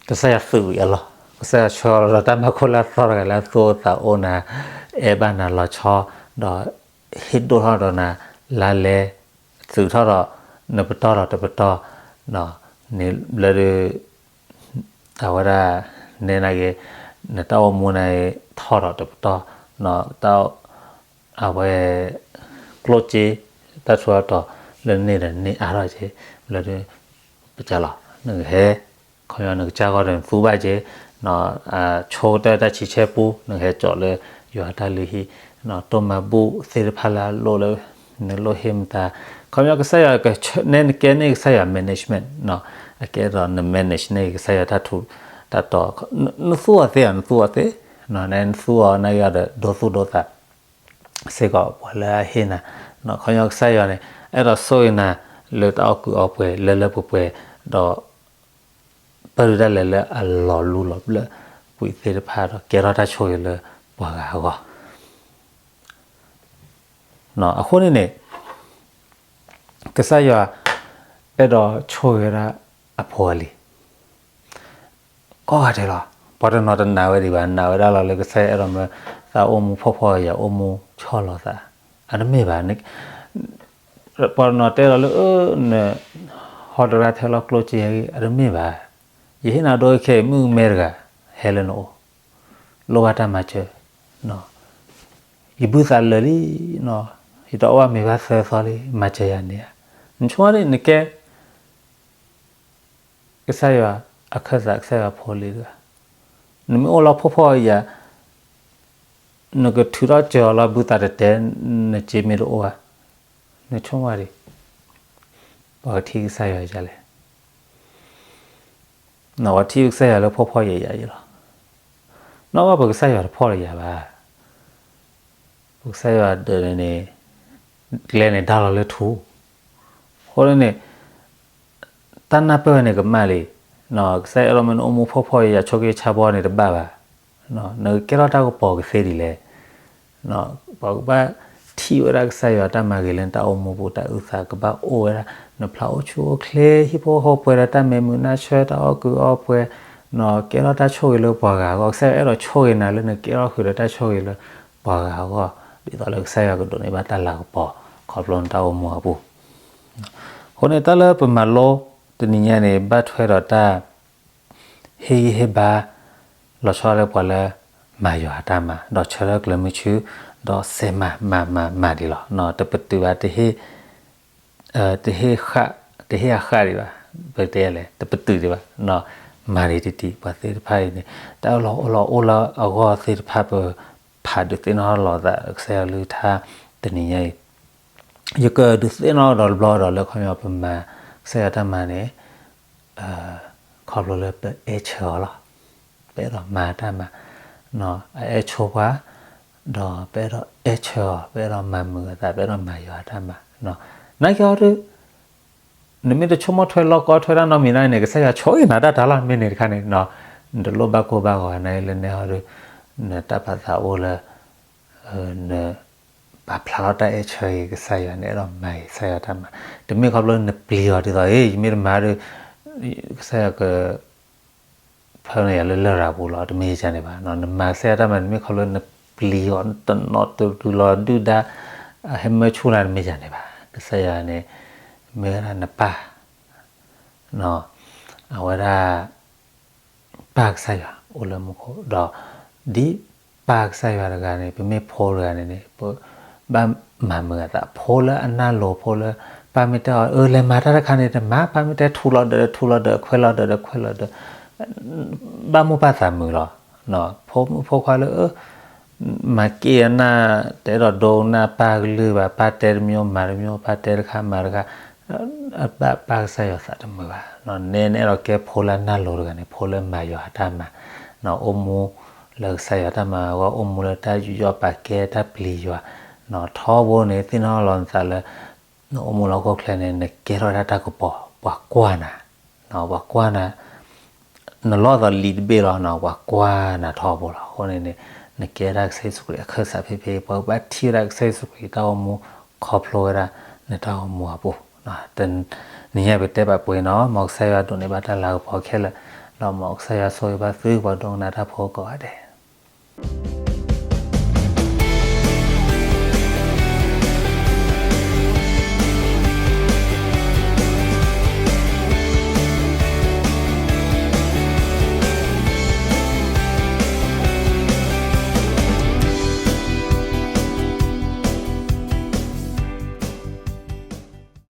ကစၢ်ယွၤသုးဝံၤအလီၢ် ကစၢ်ယွၤဆှၢလီၤဒီးတၢ်မၤခိၣ်လၢအသီတဂၤလၢအသူၣ်အိၣ်သးအိၣ်နၤ အဲၣ်ဘၣ်နၤလီၤဆီ ဒီးဟ့ၣ်ဒိၣ်ထီၣ်ဒီးနၤလါလဲ သုးထီၣ်ဒီး နပတီၢ်ဒီးတပတီၢ် န့ၣ်ဘျီဒုး အဝဲဒၣ် နဲနာ်က့ နတၢ်အိၣ်မူန့ၣ် ထီၣ်ဒီးတပတီၢ် တၢ် အဝဲ ကျိၣ်စ့ တၢ်ထူးတၢ်တီၤလၢန့ၣ်ဒီးန့ၢ်အါထီၣ်က့ ဘျီဒုး ပကလီၤ နကဟဲ ခီပညီနကစၢ်ဂီၢ်ဒီးနသူဘၣ်က့ ဆိကတၢၢ်တၢ်ဆံးဆဲပူ နကဟဲကၠီးလၢယွၤတၢ်လုၢ်ဟံၣ် တိၢ်မၤဘူၣ်သ့ၣ်တဖၣ်လၢအလိၣ်လၢ နလိၣ်ဟ့ၣ်မတၤ ခီပညီကစၢ်ယွၤ နဲနကဲန့ၢ်ကစၢ်ယွၤ management အကဲဒီးန manage န့ၢ်ကစၢ်ယွၤတၢ်ထူးတၢ်တီၤ နသူအီၤသ့ဧါ နသူအီၤသ့ နသူအီၤနာ်က့ဒီး ဒိသူၣ်ဒိသး စ့ၢ်ကီးပှၤလၢအဟ့ၣ်နၤ ခီပညီကစၢ်ယွၤန့ၣ် အဲၣ်ဒိးဆိၣ်ဂ့ၤနၤ လၢတၢ်အီၣ်ကုာ်အီပှဲၤ လၢလၢပှဲၤပှဲၤ ဒီး ပၢၢ်ဒုးဒၣ်လဲာ်လၢအလီၤလူလီၤဘျၢၣ်ကွံာ်သ့ၣ်တဖၣ်ဒီး ကဲထီၣ်တၢ်ဆိၣ်ဂ့ၤလၢပှၤဂၤအဂီၢ်. အဃိန့ၣ်န့ၣ် ကစၢ်ယွၤအဲၣ်ဒိးဆိၣ်ဂ့ၤဝဲဒၣ်အဖိအလံၤ ကိးဂၤဒဲးလီၤ. ပှၤတနီၤတနာ်ဝဲဒံးဘၣ်, နာ်ဝဲဒၣ်လီၤလၢကစၢ်ယွၤအဲၣ်ဒိးမၢသးအိၣ်မူဖှီၣ်ဖှီၣ်ယာ်ယာ် အိၣ်မူဆီၣ်လီၤသး, အတမ့ၢ်ဘၣ်. ပှၤတနီၤတဲလီၤလၢ န ဟီတရၣ်ထဲလီၤကျိၣ်စ့ဂ့ၤ အတမ့ၢ်ဘၣ်. ယဟ့ၣ်နၤဒိခဲအံၤ မုၣ်ကမဲတဂၤ ဟဲလၢနအိၣ်, လိၣ်ဘၣ်တၢ်မၤစၢၤ, ယဘုၣ်သးလၢာ်လံ, ယတအီၣ်ဘၣ်မ့ၤဘၣ်သၢသီလံ, မၤစၢၤယၤန့ၣ်ဧါ. နဆိကမိၣ်န့ၣ် နကဲ ကစၢ်ယွၤအခၢၣ်သး ကစၢ်ယွၤဖိလံၤတဂၤ, နမ့ၢ်အိၣ်လၢဖှီၣ်ဖှီၣ်ယာ်ယာ် နကထုးထီၣ်စၢၤအီၤလီၤ ဘုၣ်သးတတဲ, နစ့မ့ၢ်တအိၣ်ဘၣ်, နဆိကမိၣ်ဒံး ပှၤကထံၣ်ကစၢ်ယွၤဒ်လဲၣ်. ပှၤထံၣ်ကစၢ်ယွၤလၢဖှီၣ်ဖှီၣ်ယာ်ယာ်အံၤလီၤ. နီၢ်ကီၢ်ပကစၢ်ယွၤတဖှီၣ်တယာ်ဘၣ်. ပကစၢ်ယွၤဒၢးန့ၣ် ကျဲန့ၣ်ဒၣ်လီၤလၢထူ, အဃိန့ၣ် တၢ်နၢ်ပၢၢ်ဝဲန့ၣ်ကမၣ်လံ. ကစၢ်ယွၤအဲၣ်ဒိးမၢနအိၣ်မူဖှီၣ်ဖှီၣ်ယာ်ယာ် ဆိးက့ဆါဘီန့ၣ်တဘၣ်ဘၣ်. နကကဲထီၣ်တၢ်ကပီၤကသ့ဒ်လဲၣ်. ပှၤကဘၣ်ထံၣ်ဝဲဒၣ်ကစၢ်ယွၤတၢ်မၤဂ့ၤလၢနတၢ်အိၣ်မူပူၤ တၢ်အုၣ်သးကဘၣ်အိၣ်ဝဲဒၣ်, နဖျါအိၣ်ဆူၣ်အိၣ်ချ့ ဟံၣ်ဖိဃီဖိပှဲၤဒီးတၢ်မဲာ်မုာ်နၢ်ဆၢ တၢ်အီၣ်ကုာ်အီပှဲၤ, နကဲထီၣ်တၢ်ဆိၣ်ဂ့ၤလၢပှၤဂၤအဂီၢ်. ကစၢ်ယွၤအဲၣ်ဒိးဆိၣ်ဂ့ၤနၤလၢနကဲထီၣ်ဃုာ်ဒီးတၢ်ဆိၣ်ဂ့ၤလၢပှၤဂၤအဂီၢ်, ဒ်သိးလၢကစၢ်ယွၤကဒိးန့ၢ်ဘၣ်တၢ်လၤကပီၤ ခီဖျိနတၢ်အိၣ်မူအပူၤ. အဃိန့ၣ် တၢ်လၢပမၤလိတနံၤညါန့ၣ် ဘၣ်ထွဲဒီးတၢ် ဟ့ၣ်ဂံၢ်ဟ့ၣ်ဘါ လီၤဆီဒၣ်တၢ်လၢပှၤလၢ မၤယွၤအတၢ်မၤ ဒီးဆၢထၢၣ်ကျၢၤမုဆူ ဒီးစဲးမၤမၤမၤမၤဒံးလီၤ. တပတုာ်ဘၣ်, တဟ့ၣ်ဃ, တဟ့ၣ်အဃၣ်ဒံးဘၣ်, ပတဲလဲၣ် တပတုာ်ဒံးဘၣ်, မၤဒံးတံၢ်တံၢ်. ပှၤသ့ၣ်တဖၣ်အံၤန့ၣ် တၢ်အၢၣ်လီၤအီလီၤအိၣ်လၢအဂီၢ်သ့ၣ်တဖၣ် ပဖးဒုးသ့ၣ်နီၣ်ထီၣ်လိာ်သး ကစၢ်ယွၤကလုၢ်ကထါတနံၤညါအံၤ ယကဒုးသ့ၣ်နီၣ်ဒီးတဘျီဒီး လၢခီပညီပမၤကစၢ်ယွၤတၢ်မၤန့ၣ် ခီဖျိလၢပအဲၣ်ဆၢအီၤလီၤ. ပအဲၣ်ဒိးမၤတၢ်မၤ, အအဲၣ်ဆိပှၤ, ဒီးပအဲၣ်ဒိးအဲၣ်ဆၢအီၤ, ပအဲၣ်ဒိးမၤမုာ်အသး, ပအဲၣ်ဒိးမၤယွၤအတၢ်မၤ. နာ်က့အီၤဒုး နမ့ၢ်တဆိကမိၣ်ထွဲလီၢ်ကီထွဲတၢ်နီတမံၤန့ၣ် ကစၢ်ယွၤဆိၣ်ဂ့ၤနၤတၢ်တၢ်လီၤ. မ့ၢ်န့ၣ်တခါန့ၣ် နတလိၣ်ဘၣ်ကိၢ်ဘၣ်ဂီၤနၤလၢနဲအီၤဒုး နတၢ်ပာ်သးအိၣ်လၢ န ပာ်ဖျါထီၣ်တၢ်အဲၣ်ဆၢအံၤ ကစၢ်ယွၤန့ၣ် အဲၣ်ဒိးမၤကစၢ်ယွၤတၢ်မၤ, တမ့ၢ်ခီဖျိနပျံၤအီၤဒ်သိး ယမ့ၢ်တမၤဒီး ကစၢ်ယွၤက ဖၢနယၤလၢလရာ်ပူၤလီၤ, တမ့ၢ်ယၤန့ၣ်ဘၣ်. နမၤကစၢ်ယွၤတၢ်မၤ တမ့ၢ်ခီဖျိနပျံၤအီၤ တနီၣ်တဒုလီၤဒုၣ်ဒါ ဟဲမၢဆူၣ်နၤ တမ့ၢ်ယၤန့ၣ်ဘၣ်. ကစၢ်ယွၤန့ၣ် မ့ၢ်ဝဲဒၣ်နပၢ် အဝဲဒၣ် ပၢ်ကစၢ်ယွၤအိၣ်လၢမူခိၣ်ဒီး ဒ်ပၢ်ကစၢ်ယွၤတဂၤန့ၣ် ပမ့ၢ်ဖိတဂၤန့ၣ်န့ၣ် ပဘၣ်မၤမုာ်အသး ဖိလၢအနၢ်လိၤ ဖိလၢ ပၢ်မ့ၢ်တဲအီၤ အၢ လဲၤမၤတၢ်တခါန့ၣ် တမၤ, ပၢ်မ့ၢ်တဲထူလီၤဒၢး ထူလီၤဒၢး ခွဲးလီၤဒၢး ခွဲးလီၤဒၢး ဘၣ်မိၢ်ပၢ်သးမုာ်လီၤ. ဖိမုၣ်ဖိခွါလၢ မၤက့ၤအနၢ် တအဲၣ်ဒိးဒိကနၣ်ပၢ်ကလုၢ်ဘၣ်, ပၢ်တဲတမံၤမၤတမံၤ, ပၢ်တဲတခါမၤတခါ, ဘၣ်ပၢ်ကစၢ်ယွၤသးတမုာ်ဘၣ်. နဲနဲအဲၣ်ဒိးကဲဖိလၢအနၢ်လိၤတဂၤန့ၣ် ဖိလၢမၤယွၤအတၢ်မၤ, အိၣ်မူလၢကစၢ်ယွၤတၢ်မၤအဂီၢ်, အိၣ်မူလၢတၢ်ယူးယီၣ်ပာ်ကဲတၢ်ပျံၤယွၤ, ထီဘိန့ၣ် သ့ၣ်နီၣ်လီၤနသးလၢ နအိၣ်မူလၢဟီၣ်ခိၣ်ချၢန့ၣ် နကဲထီၣ်ဝဲဒၣ်တၢ်ကပီၤ, ပှၤကွၢ်နၤ, ပှၤကွၢ်နၤ, နလီၢ်သီလံာ်တဘ့ၣ်လီၤ, ပှၤကွၢ်နၤထီဘိလီၤ. အဃိန့ၣ်န့ၣ် နကဲဒၣ်ကစၢ်ယ့ၣ်ၡူးခရံာ်အခၢၣ်စးဖဲဖဲ, ပှၤကဘၣ်ထံၣ်ဝဲဒၣ်ကစၢ်ယ့ၣ်ၡူးခရံာ်တၢ်အိၣ်မူခီဖျိဝဲဒၣ်နတၢ်အိၣ်မူအပူၤ. တနံၤညါပတဲဘၣ်ပှဲၤနီၤ, မ်ကစၢ်ယွၤဒိးန့ၢ်ဘၣ်တၢ်လၤကပီၤခဲလၢာ်, ဒီးမ်ကစၢ်ယွၤဆိၣ်ဂ့ၤဘၣ်သုပှၤဒိကနၣ်တၢ်ဖိကိးဂၤဒဲး.